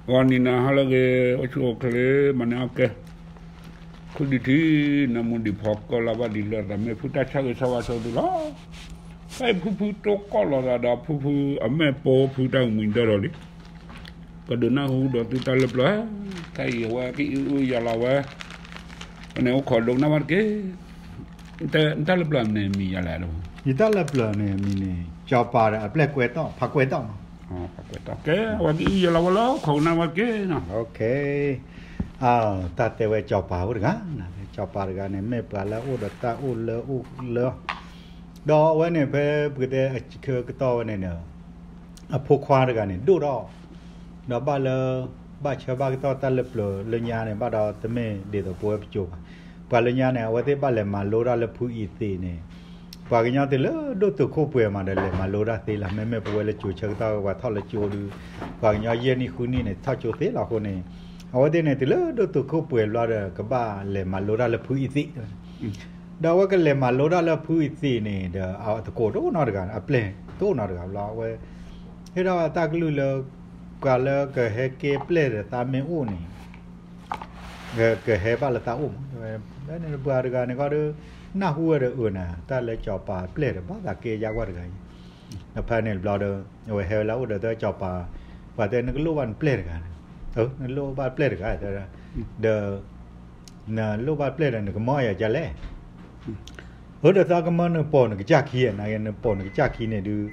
ဂီၤနံၤနၤဟါလၢအဂ့ၤ အိၣ်ဆူၣ်အိၣ်ချ့ မၤန့ၢ်အီၣ်ကဲ ခိၣ်ဒံထံ နၢမူဒံးဖီကီၢ်လၢဘၣ်ဒံးလၢသးမ့ၢ်ဖုတၢ်ဆၢဂ့ၤဆၢဝါဆိသုလီၤ. ဖဲအံၤဖုဖုတိၢ်ကီၢ်လီၤသးဒီးဖုဖုအမဲာ်ပိာ်ဖုတၢ်ဂ့ၢ်မှံဒၢဒီးလံ ကဒုးနၢ်ဟူဒီးသုတၢ်လၢပျၢၤ တၢ်အံၤအဝဲကအံၣ်အုၣ်ယၤလီၤဝဲ န့ၣ်အိၣ်ခိးဒိကနၣ်ဘၣ်တက့ၢ်. တၢ်လၢပျၢၤန့ၣ်မံၤယၤလဲၣ်ဒီး ယတၢ်လၢပျၢၤန့ၣ်မံၤန့ၣ် ကၠီၤပၤဒီးအပျဲၢ်ကွဲတီၣ် ဖးကွဲတီၣ်မး. ကဲ အဝဲကအံၣ်ယၤလီၤဝဲလၢခိးကနၣ်ဘၣ်တက့ၢ်နီၤ. တၢ်တဲဝဲကၠီၤပၤအိၣ်တဂၤ, ကၠီၤပၤတဂၤန့ၣ် မ့ၢ်ပှၤလၢအအိၣ်ဒီးတၢ်အိၣ်လၢအိၣ်လၢ ဒီးအဝဲန့ၣ် ဖဲပကတဲအဆၢကတီၢ်ဝဲန့ၣ်န့ၣ် အဖိခွါတဂၤန့ၣ် ဒိၣ်ထီၣ် ဒီးဘၣ်လၢ ဘၣ်ဆၢဘၣ်ကတီၢ်တၢ်လၢပျၢၤလၢညါန့ၣ် ဘၣ်ဒီးတမ့ၢ်ဒ်သိးပဝဲပစိၤဘၣ်. ပှၤလၢညါန့ၣ် အဝဲသ့ၣ်ဘၣ်လဲၤမၤလိတၢ်လၢဖုအံၤသ့ၣ်န့ၣ် ပှၤကညီတုၤလၢဒိၣ်တုာ်ခိၣ်ပှဲၤမးဒီးလဲၤမၤလိတၢ်သ့လီၤ. မ့မ့ၢ်ပဝဲလၢစိၤဆၢကတီၢ် ပှၤထီၣ်လၢကၠိဒု ပှၤကညီယဲၢ်နံၣ်ဃုနံၣ်န့ၣ် ထီၣ်ကၠိသ့လီၤအဃိန့ၣ် အဝဲသ့ၣ်န့ၣ် တုၤလၢဒိၣ်တုာ်ခိၣ်ပှဲၤဘျီဒီး ကဘၣ်လဲၤမၤလိတၢ်လၢဖုအံၤသ့ၣ် ဒီးအဝဲကလဲၤမၤလိတၢ်လၢဖုအံၤသ့ၣ်န့ၣ်ဒီး အသကိးတအိၣ်နီတဂၤ အပျဲၢ်တအိၣ်နီတဂၤဘျီ အဝဲ ဟ့ၣ်ထီၣ်ဝဲတၢ်ကလုၢ်လၢ ပှၤလၢကဟဲကဲပျဲၢ်ဒီးသးမ့ၢ်အိၣ်န့ၣ် ကဟဲဘၣ်လၢသးအိၣ်မး. ဖဲန့ၣ်ပှၤတဂၤန့ၣ်ခီဒီး နၢ်ဟူဝဲဒီးအၢၣ်နၤ တၢ်လၢကၠီၤပၤပျဲၢ်ဒီး ဘၣ်သးကဲယါကွၢ်တဂၤအံၤ ဒီးဖဲန့ၣ်တဘျီဒီး အဝဲဟဲဝဲလၢအအိၣ်ဒီးသၢကၠီၤပၤ ပှၤတဲနကလိၣ်ဘၣ်နပျဲၢ်တဂၤ နလိၣ်ဘၣ်ပျဲၢ်တဂၤ ဒီး နလိၣ်ဘၣ်ပျဲၢ်ဒီးနကမၢယၤကလဲၣ် အၢ ဒီးသးကမၢနပိာ်နကစၢ်ခံ နကပိာ်နကစၢ်ခံန့ၣ်ဒုး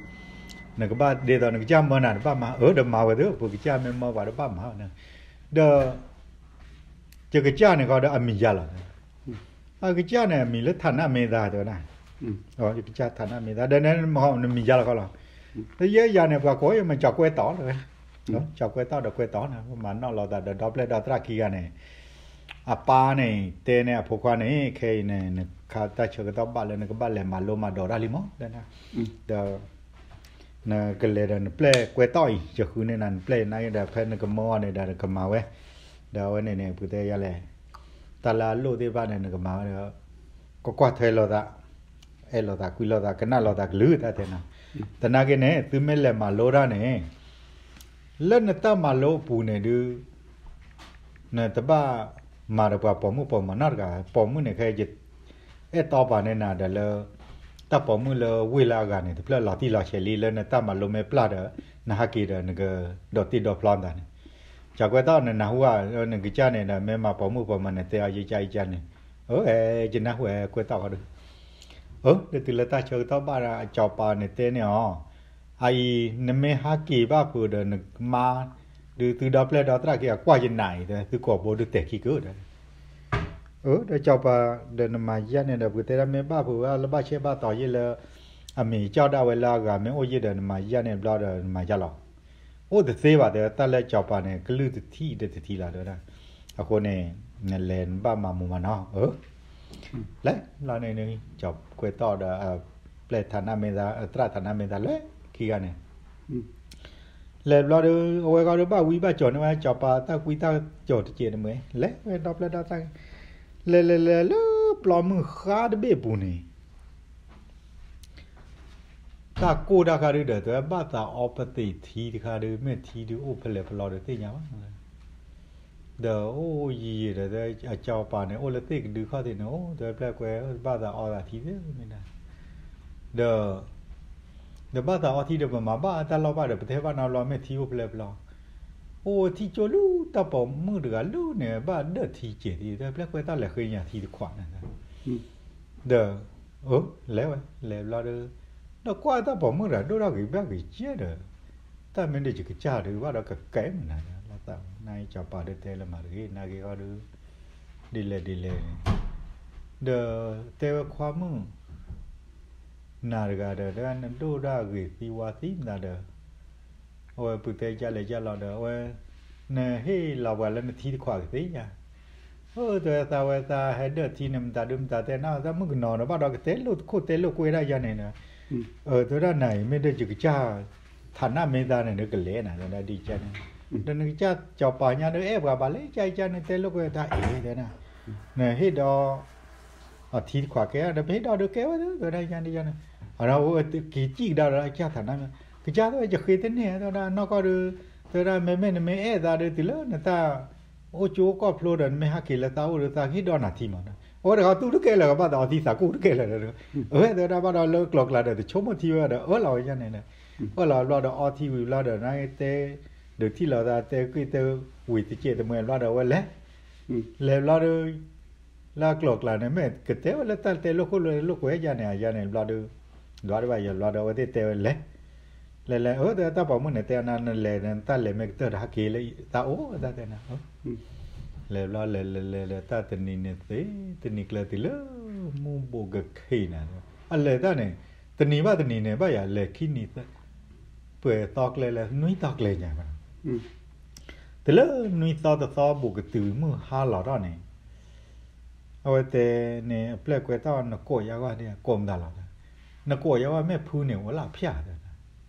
နကဘၣ်ဒ်သိးနကစၢ်မၢနၤတဘၣ်မၤ အၢ ဒီးမၤဝဲသ့ၣ် ပကစၢ်မ့ၢ်မၢပှၤတဘၣ်မၤ ဒီး ယကစၢ်န့ၣ်ခီဒီးအမံၤယၤလီၤ အကစၢ်န့ၣ် အမံၤလၢထးနးမ့ၢ်သါတဲဝဲဒၣ် ယကစၢ်ထးနးမ့ၢ်သါ ဒီးနမံၤယၤလီၤခီလီၤ ယဲယၤန့ၣ် ပှၤကိးယမ့ၢ်ကၠီၤကွဲတီၢ်တဲဝဲ ကၠီၤကွဲတီၢ်ဒီးကွဲတီၢ်န့ၣ် မၤနီၣ်လိာ်သးဒီးဒီပျဲၢ်ဒီသရၣ်ခံဂၤန့ၣ် အပၢ်န့ၣ် တဲန့ၢ်အဖိခွါန့ၣ် ခဲအံၤန့ၣ် နခါတၢ်ဆၢကတီၢ်ဘၣ်လၢနကဘၣ်လဲၤမၤလိမၤဒိးတၢ်လံမး ဒီး နကလဲၤဒီးနပျဲၢ်ကွဲတီၢ်အံၤ ယဃုန့ၢ်နၤနပျဲၢ်နာ်က့ဒီး ဖဲနကမၢအီၤန့ၣ်ဒီးနကမၤဝဲ ဒီးအဝဲန့ၣ်န့ၣ် ပကတဲယၤလဲၣ် တၢ်လၢအလိၣ်သ့ၣ်တဖၣ်န့ၣ် နကမၤဝဲဒီး ကကွၢ်ထွဲလိာ်သး အဲၣ်လိာ်သးကွံလိာ်သး ကနၣ်လိာ်သးကလုၢ်တၢ်တဲနီၤ သနာ်က့န့ၣ် သုမ့ၢ်လဲၤမၤလိတၢ်န့ၣ် လၢနတၢ်မၤလိအပူၤန့ၣ်ဒုး နတဘၣ်မၤဒီးပှၤပိာ်မုၣ်ပိာ်မၤနီတဂၤ ပိာ်မုၣ်န့ၣ်ခဲအံၤ အဲၣ်တီပာ်န့ၢ်နၤဒီးလၢ တၢ်ပိာ်မုၣ်လၢဝ့ၢ်လၢအဂၤန့ၣ် တဖျၢၣ်လီၤတံၢ်လီၤဆဲးလံ လၢနတၢ်မၤလိမ့ၢ်ပျၢ်ဒီး နဟးက့ၤဒီးနကဒီးတ့ၢ်ဒီဖျီသးန့ၣ် ကၠီၤကွဲတီၢ်နနၢ်ဟူဧါ နကစၢ်န့ၣ်ဒီး မ့ၢ်မၤပိာ်မုၣ်ပိာ်မၤန့ၣ် တဲအီၤယကၢ်ယကၢ်န့ၣ် အၢ အဲ ယနၢ်ဟူအဲကွဲတီၢ်ဃီဒီး အၢ ဒီးတုၤလၢတၢ်ဆၢကတီၢ်ဘၣ်ဒီး အကၠီၤပၤန့ၣ်တဲန့ၢ်အီၤ အအံၤ နမ့ၢ်ဟးက့ၤဘၣ်ဖုးဒီးနမါ ဒုးသုဒီပျဲၢ်ဒီသရၣ်ခံဂၤကွၢ်ယနၤအံၤ သုကိာ်ဘိဒုးတဲာ်ခံက့ၤဒီး အၢ ဒီးကၠီၤပၤဒီးနမၤယါန့ၣ်ဒီး ပကတဲဒၣ်မ့ၢ်ဘၣ်ဖုးဝဲလၢဘၣ်ဆဲးဘၣ်တီၤယ့ၢ်လၢ အမံၤကၠီၣ်ဒၣ်ဝဲလၢအဂၤမ့ၢ်အိၣ်ယ့ၢ်ဒီး နမၤယါန့ၣ်ဘျီဒီးနမၤယါလီၤ အိၣ်တသ့ဘၣ်တဲ တၢ်လၢကၠီၤပၤန့ၣ် ကလုၢ်တထံၣ်ဒီးတထံၣ်လီၤတဲဝဲဒၣ် အဃိန့ၣ် နလဲၤနဘၣ်မၤမူမၤနီၤ အၢ လဲၤလီၤန့ၣ် ကၠီၤကွဲတီၢ်ဒီး ပျဲၢ်ထးနးမ့ၢ်သါ သရၣ်ထးနးမ့ၢ်သါလၢခံဂၤန့ၣ် လဲၤဘျီဒီး အဝဲဃီဒီးဘၣ်ဝံဘၣ်ကၠီၤန့ၢ်ဝဲ ကၠီၤပၤတၢ်ကွံတၢ်ကၠီၤတကဲးန့ၣ်မ့ၢ် လဲၤဝဲဒီပျဲၢ်ဒီသရၣ် လဲၤလဲၤလဲၤလၢပျီမုၢ်ဃါတဘ့ၣ်ပူၤန့ၣ် တၢ်ကိၢ်တၢ်ခါဒုဒီး တဲဘၣ်သးအီပသံးထံတခါဒု မ့ၢ်ထံဒုအိၣ်ဖဲလဲၣ်ဖဲလဲၣ်ဒီးသ့ၣ်ညါဘၣ် ဒီးအိၣ်ယံာ်ယံာ်ဒီး အကၠီၤပၤန့ၣ်အိၣ်လၢသ့ၣ်ကဒုခီၣ်သ့ၣ်န့ၣ် အိၣ်တဲပျဲၢ်ကွဲ ဘၣ်သးအီသးထံသ့ၣ်မ့ၢ်ဒၣ် ဒီး ဒီးဘၣ်သးအီထံဒီးပမၤဘၣ်တၢ်လီၢ်ဘၣ်ဒီး ပတဲဘၣ်နီတဘျီမ့ၢ်ထံအိၣ်ဖဲလဲၣ်ဖဲလဲၣ် အိၣ်ထံကၠိလၢတၢ်ပိာ်မုၣ်တဂၤလၢန့ၣ် ဘၣ်ဒၢၣ်ထံကဲးထံ တဲပျဲၢ်ကွဲတၢ်လဲၤဃ့ညါထံတခွးန့ၣ် ဒီး အၢ လဲၤဝဲ လဲၤဘျီဒီး ဒီးကွၢ်တၢ်ပိာ်မုၣ်တဂၤဒိၣ်ထီၣ်ဂ့ၤဘၣ်ဂ့ၤကဲဒီး တၢ်မ့ၢ်ဒ်ယကစၢ်ဒုးဘၣ်ဒီးကကဲမနုၤ လီၤသး နကၠီၤပၤဒုတဲလၢမၤတဂ့ၤ နက့ၤဃီဒု ဒ်လဲၣ်ဒ်လဲၣ်န့ၣ် ဒီးတဲဝဲခွါမုၣ် နၤတဂၤဒီး တဲနဒိၣ်ဒၣ်ဂ့ၤသံဝါသံမနုၤဒီး အဝဲပတဲယါလဲၤယါလီၤဒီး အဝဲ နဟ့ၣ်လီၤပှၤလၢနထံတခွးကသ့ဧါ အၢ တဲဝဲသးဝဲသးဟဲဒၢၣ်ထံန့ၣ် မတၤဒုမတၤတဲနၤ သးမုၣ်ကနီၤဒီး ဘၣ်ဒီးကတဲလိာ်ခိၣ်တဲလိာ်ကွဲဒၣ်ယါန့ၣ်ဒီး တဲဝဲဒၣ်နၤအံၤ မ့ၢ်ဒၣ်ယကစၢ် ထးနးမ့ၢ်သါန့ၣ်ဒီးကလဲၤနၤ တဲဝဲဒၣ်ဒ်ကန့ၣ် ဒီးနကစၢ်ကၠီၤပၤညါဒီး အဲၣ်ပှၤဘၣ်လဲၣ် ကၢ်ကၢ်န့ၣ် တဲလိာ်ကွဲတၢ်အံၤ တဲဝဲဒၣ် နဟ့ၣ်ဒီး အထံတခွးကဲ ဒီးပဟ့ၣ်ဒီးဒုးကဲဝဲသ့ တဲဝဲဒၣ်ယါန့ၣ်ယါန့ၣ် အဝဲက့ၤစံၣ်ကဒါဒီးအကစၢ်ထးနးမ့ၢ် ကစၢ်တဲဝဲ ယဃ့တန့ၢ် တဲဝဲဒၣ်နီၢ်ကီၢ်ဒီး တဲဝဲဒၣ် မ့မ့ၢ်နမ့ၢ်အဲၣ်သးဒီး တုၤလၢနတၢ်အိၣ်ကၠိအိၣ်ကီၢ်ဖျိဒီး နမ့ၢ်ဟးက့ၤလၢသးအိၣ်ဒီး သးကဟ့ၣ်ဒီးနၤထံမး. အဝဲတဂၤတူၢ်တကဲလၢၤ ကဘၣ်သးအီထံသးကူၣ်တကဲလၢၤဒီး, အဝဲတဲဝဲဒၣ် ဘၣ်ဒီးလၢကျိၤကျါဒီး တဆိကမိၣ်ထံဝဲဒီး အၢၣ်လီၤဝဲညါန့ၣ်ဒီး, အၢၣ်လီၤဘျီဒီး အီထံဝံၤဘျီဒီး နတဲ ဒုးထံၣ်လီၤသး တဲက့ၤတဲဝံၤတစဲးတမှဲဘျီဒီး အဝဲလဲၤ လဲၤဘျီဒီး လၢအကျိၤအကျါန့ၣ် မ့ၢ်ကတဲဝဲလၢတၢ်တဲလိာ်ခိၣ်လိာ်လိာ်ကွဲယါန့ၣ် အယါန့ၣ်ဘျီဒီး ဒွးဒံးဘၣ်ယၤဘျီဒီး အဝဲသ့ၣ်တဲဝဲလဲၤ လဲၤလဲၤ အၢ တဲတၢ်ပိာ်မုၣ်န့ၣ် တဲနၤ နလဲၤနတၢ်လဲၤမ့ၢ်ကတၢၢ်ဒီး ဟးက့ၤလၢသးအိၣ် တၢ်တဲနၤ လဲၤဘျီလဲၤလဲၤလဲၤလဲၤ တၢ်တနံၤန့ၣ်သ့ တနံၤကျၢၤတုၤလၢ မူဘိးကခံးနၤ အလဲၤတၢ်န့ၣ် တနံၤဘၣ်တနံၤန့ၣ် ဘၣ်ယၤလဲၤခံနံၤ ပှဲၤသီကျဲလၢ နွံသီကျဲညါ တုၤလၢနွံသီတသီဘူးကတုၤမုၢ်ဟါလီၤထီၣ်န့ၣ် အဝဲတဲန့ၣ် အပျဲၢ်ကွဲးတၢ် နကိးယၤဂီၢ်ဒ် ကိးမတၤလီၤ, နကိးယၤဂီၢ် မ့ၢ်ဖုန့ၣ် အိၣ်လၢဖၠၣ်တဲ,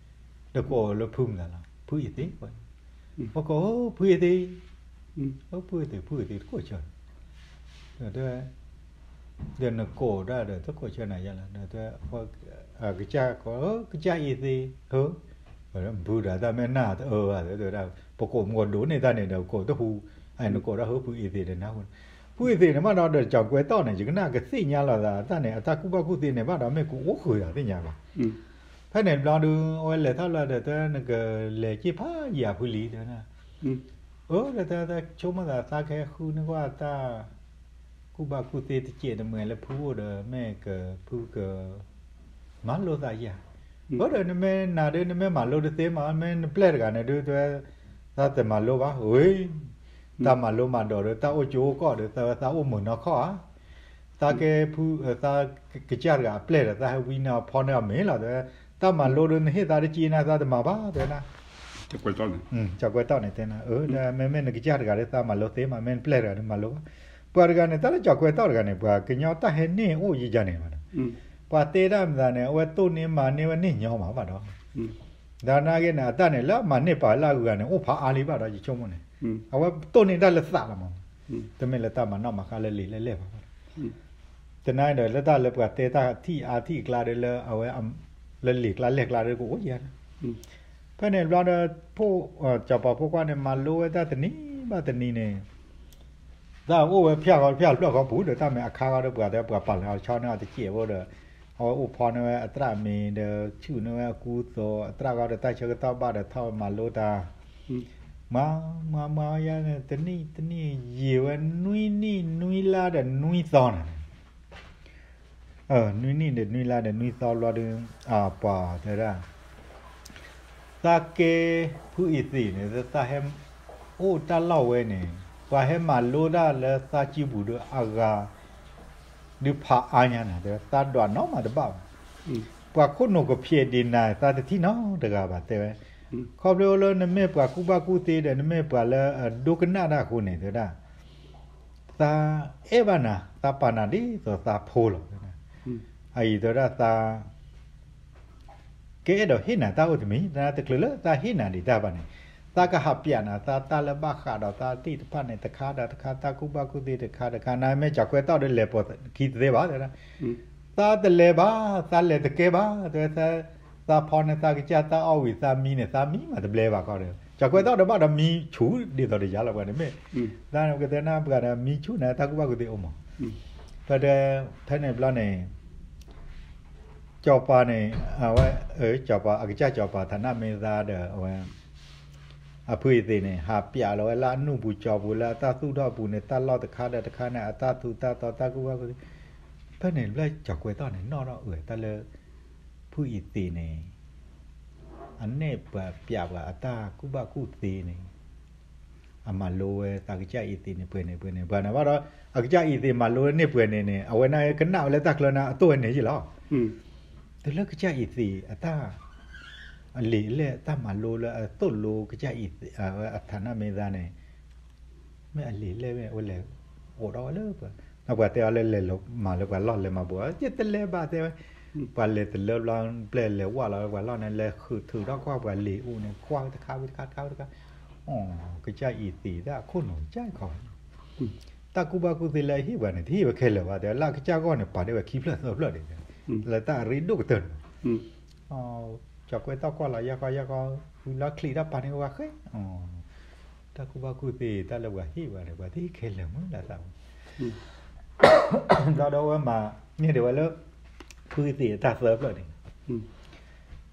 နကိးလၢဖုမတၤလီၤ, ဖုအံၤသ့, ပကိးဖုအံၤသ့, ဖုအံၤသ့ ဖုအံၤသ့ တကိးဆၢ, ဒီးနကိးဒၣ်ဒီး တကိးဆၢနၤယါလီၤ, ကစၢ်ကိး ကစၢ်အံၤသ့, ဖုဒီးတၢ်မ့ၢ်နၢ်တအၢဘၣ်, ပကိးမုၢ်ကဒိးန့ၢ်တၢ်န့ၣ်ဒီး ကိးတဟူ, နကိးဒၣ်ဖုအံၤသ့ဒီးနၢ်ဟူ, ဖုအံၤသ့န့ၣ်ဘၣ်ဒီး ဒီးကၠီၤကွဲးတီၢ်န့ၣ် ယကနၣ်ကသ့ၣ်ညါလီၤသး တၢ်န့ၣ် အတၢ်ကူၣ်ဘၣ်ကူၣ်သ့န့ၣ်ဘၣ်ဒီး မ့ၢ်ကအိၣ်ဃုာ်သးသ့ၣ်ညါဘၣ် ဖဲန့ၣ်ဘျီဒုး အဝဲလဲၤထီၣ်လၢဒီး တဲနကလဲၤက့ၤဖးယံာ်အဖုလံ တဲဝဲဒၣ်, အၢ တဲ ဆိကမိၣ်သးသးကဟဲဃုန့ၢ်ကွၢ်တၢ် ကူၣ်ဘၣ်ကူၣ်သ့တစဲးတမှဲလၢဖုအိၣ်ဒီး မ့ၢ်ကဖုက မၤလိသးယၤ, အၢ ဒီးနမ့ၢ်နၤဒုး နမ့ၢ်မၤလိတသ့မး မ့ၢ်နပျဲၢ်တဂၤန့ၣ်ဒုး တဲ သးတမၤလိဘၣ် ဝ့ၢ် တၢ်မၤလိမၤဒိးဒီး တၢ်အိၣ်ကၠိအိၣ်ကီၢ်ဒီး သးဝဲသးအိၣ်မုာ်နီၢ်ခီၣ်ဧါ, သးကဲဖု သးကစၢ်တဂၤအပျဲၢ်ဒီး သးဟဲဝံန့ၢ်အဖီန့ၢ်အီၤမ့ၢ်လီၤ တဲဝဲ, တၢ်မၤလိဒီး နဟ့ၣ်သးတက့ၢ်နၤ သးတမၤဘၣ် တဲဝဲဒၣ်, ကၠီၤကွဲးတီၢ်န့ၣ်တဲနၤ အၢ မ့မ့ၢ်နကစၢ်တဂၤဒီး သးမၤလိသ့မး မ့ၢ်နပျဲၢ်တဂၤဒီးမၤလိဘၣ်, ပှၤတဂၤန့ၣ် တၢ်လၢကၠီၤကွဲးတီၢ်တဂၤန့ၣ် ပှၤကညီတၢ်ဟဲန့ၢ်အိၣ်ယံာ်ယါန့ၣ်ဘၣ်ဒီး, ပှၤတဲတၢ်မသးန့ၣ် အဝဲတိၢ်န့ၢ်မၤန့ၢ်ဝဲန့ၢ်ညီမးဘၣ်ဒီး ဒီးနာ်က့န့ၣ် အတၢ်န့ၣ် လၢအမၤန့ၢ်ပာ်လၢအဂၤန့ၣ် အိၣ်ဖးအါလံဘၣ်ဒီး ယဆိကမိၣ်န့ၣ်, အဝဲတိၢ်န့ၢ်တၢ်လၢသးလီၤမး, တမ့ၢ်လၢတၢ်မၤနီၣ်မၤဃါလၢလံာ်လၢလဲၢ်ဘၣ်ဘၣ်ဒီး, တနာ်ဒီး လၢတၢ်လၢပှၤတဲတၢ်ထံၣ်အါထံၣ်အကျါဒီး လၢအဝဲ လၢလံာ်ကျါလဲၢ်ကျါဒီးကအိၣ်ယါန့ၣ်, ဖဲန့ၣ်ဘျီဒီး ကၠီၤပၤဖိခွါန့ၣ် မၤလိဝဲတၢ်တနံၤဘၣ်တနံၤန့ၣ် တၢ်အိၣ်ဝဲဖၠၣ်ဃီဖၠၣ်ဖျၢၣ်ဃီပူၤဒီး တၢ်မ့ၢ်အခါဃီဒီး ပှၤတဲပှၤပာ်လီၤဆီန့ၢ်အီၤတစဲးဖိဒီး အဝဲအိၣ်ဖီန့ၢ်ဝဲအသရၣ်မံၤဒီး ဆူၣ်န့ၢ်ဝဲအကူအသိး အသရၣ်ဃီဒီး တၢ်ဆၢကတီၢ်ဘၣ်ဒီး ထီၣ်မၤလိတၢ် မၤ မၤ မၤယါန့ၣ် တနံၣ်တနံၣ် ယံာ်ဝဲနွံနံၣ်နွံလါဒီးနွံသီန့ၣ် နွံနံၣ်ဒီးနွံလါဒီးနွံသီဘျီဒီး ပှၤတဲဒၣ် သးကဲဖုအံၤသ့ၣ်န့ၣ် သးဟဲအိၣ်တၢ်လီၢ်ဝဲန့ၣ် ပှၤဟဲမၤလိတၢ်လၢသးစုပူၤဒီးအဂၤ ဒုးဖးအါညါန့ၣ် တဲဝဲ သးဒွးနီတဘၣ်ဘၣ်. ပှၤခိၣ်နူာ်ကဖျဲးဒံးနၤ သးတထံၣ်နီတဂၤဘၣ် တဲဝဲ. ခီဖျိလၢနမ့ၢ်ပှၤကူၣ်ဘၣ်ကူၣ်သ့ဒီး နမ့ၢ်ပှၤလၢအဒိကနၣ်တၢ်အဃိန့ၣ် တဲဝဲဒၣ် သးအဲၣ်ဘၣ်နၤ သးပာ်နၤဒ်သိးသးဖိလီၤ. အအံၤတဲဝဲဒၣ်သး ကအဲၣ်ဒိးဟ့ၣ်နၤတၢ်အိၣ်တမံၤ တချုးလၢသးဟ့ၣ်နၤဒံးတၢ်ဘၣ်န့ၣ် သးကဟးပျးနၤ သးတၢ်လၢဘၣ်ဃးဒီးသးသ့ၣ်တဖၣ်န့ၣ် တခါဒီးတခါ တၢ်ကူၣ်ဘၣ်ကူၣ်သ့တခါတခါ နမ့ၢ်ကၠီၤကွဲးတီၢ်ဒီးလဲၤပိာ်ခံတသ့ဘၣ် တဲဝဲဒၣ်. သးတလဲၤဘၣ် သးလဲၤတကဲဘၣ် တဲဝဲ သးဖီန့ၣ် သးကစၢ်တၢ်အီၣ်ဝံၤ သးမံန့ၣ် သးမံမးတဘျဲဘၣ်ခီဒီး ကၠီၤကွဲးတီၢ်ဒီးဘၣ်ဒီးမံဆူၣ်ဒ်သိးဒီးယၤလီၤ ပှၤန့ၣ်မ့ၢ် သးကတဲနၤပှၤဒီးမံဆူၣ်န့ၣ် တၢ်ကူၣ်ဘၣ်ကူၣ်သ့အိၣ်မး ဖဲ ဖဲန့ၣ်ဘျီန့ၣ် ကၠီၤပၤန့ၣ် အဝဲ ကၠီၤပၤ အကစၢ်ကၠီၤပၤ ထးနၣ်မ့ၢ်သါဒီး အဝဲ အဖုအံၤသ့ၣ်န့ၣ် ဟးပျးလီၤဝဲလၢအနူၢ်ပူၤကၠီပူၤ လၢအတၢ်သူၣ်ထီၣ်ပူၤန့ၣ် တၢ်လီၢ်တခါဒီးတခါန့ၣ် အတၢ်သူတၢ်သီ တၢ်ကူၣ်ဘၣ်ကူၣ်သ့ ဖဲန့ၣ်ဘျီ ကၠီၤကွဲးတီၢ်န့ၣ် နီၣ်ထီၣ်အၢၣ်တၢ်လၢ ဖုအံၤသ့ၣ်န့ၣ် အနဲၣ်ပှၤပျးပှၤအတၢ်ကူၣ်ဘၣ်ကူၣ်သ့န့ၣ် အမၤလိဝဲသးကစၢ်အံၤသ့ၣ်န့ၣ် ပှဲၤန့ၣ်ပှဲၤန့ၣ် ပှၤန့ၣ်ဘၣ်ဒီး အကစၢ်အံၤသ့ၣ်မၤလိန့ၢ်ပှဲၤန့ၣ်န့ၣ် အဝဲန့ၣ်ကနၣ်ဝဲလၢတၢ်ချၢန့ၣ် အသိၣ်ဝဲန့ၣ်ယ့ၢ်လီၤ. တုၤလၢကစၢ်အံၤသ့ၣ်အတၢ် အလံာ်အလဲၢ် အတၢ်မၤလိလၢအသိၣ်လိကစၢ်အံၤ အထးနၣ်မ့ၢ်သါန့ၣ် မ့ၢ်အလံာ်လဲၢ်မ့ၢ် အဝဲလဲၤအိးထီၣ်ဝဲလၢပှၤ ပှၤတဲအီၤလၢလဲၤမၤလၢပှၤလီၢ်လဲၤမၤဘူး ယတလဲၤဘၣ်တဲဝဲ ပှၤလဲၤတလၢဘျီ ပျဲၢ်လဲၤဝၢ်လီၤပှၤလီၢ်န့ၣ် လဲၤဃုာ်ထုးထီၣ်ကွၢ်ပှၤလံာ်အူန့ၣ် ကွၢ်ဝဲတခါဝံၤတခါတခါဝံၤတခါ ကစၢ်အံၤသ့ၣ်တၢ်အခိၣ်နူာ်ကစၢ်ခီ တၢ်ကူၣ်ဘၣ်ကူၣ်သ့လၢအဟ့ၣ်ပှၤန့ၣ် တဟ့ၣ်ဝဲခဲလၢာ်ဘၣ်တဲ လၢအကစၢ်ဂီၢ်န့ၣ် ပာ်ဒၣ်ဝဲခံဖျၢၣ်သၢဖျၢၣ်ဒံး လၢတၢ်အရ့ဒိၣ်ကတၢၢ်န့ၣ် ကၠီၤကွဲၢ်တီၣ်ကွၢ်လီၤယဲၢ်ကီယဲၢ်ကီ, ဝံၤဘျီချံးတၢ်ပာ်န့ၢ်ဝဲဃဲ, တၢ်ကူၣ်ဘၣ်ကူၣ်သ့တၢ်လၢပှၤဟ့ၣ်ဝဲန့ၣ် ပှၤသ့ၣ်ခဲလၢာ်မုၢ်လၢ်သးဝဲ, ဘျီဒီးအဝဲမၤန့ၢ်ဒံးဝဲလၢ ဖုအ့သ့းအတၢ်သၢဖျၢၣ်န့ၣ်,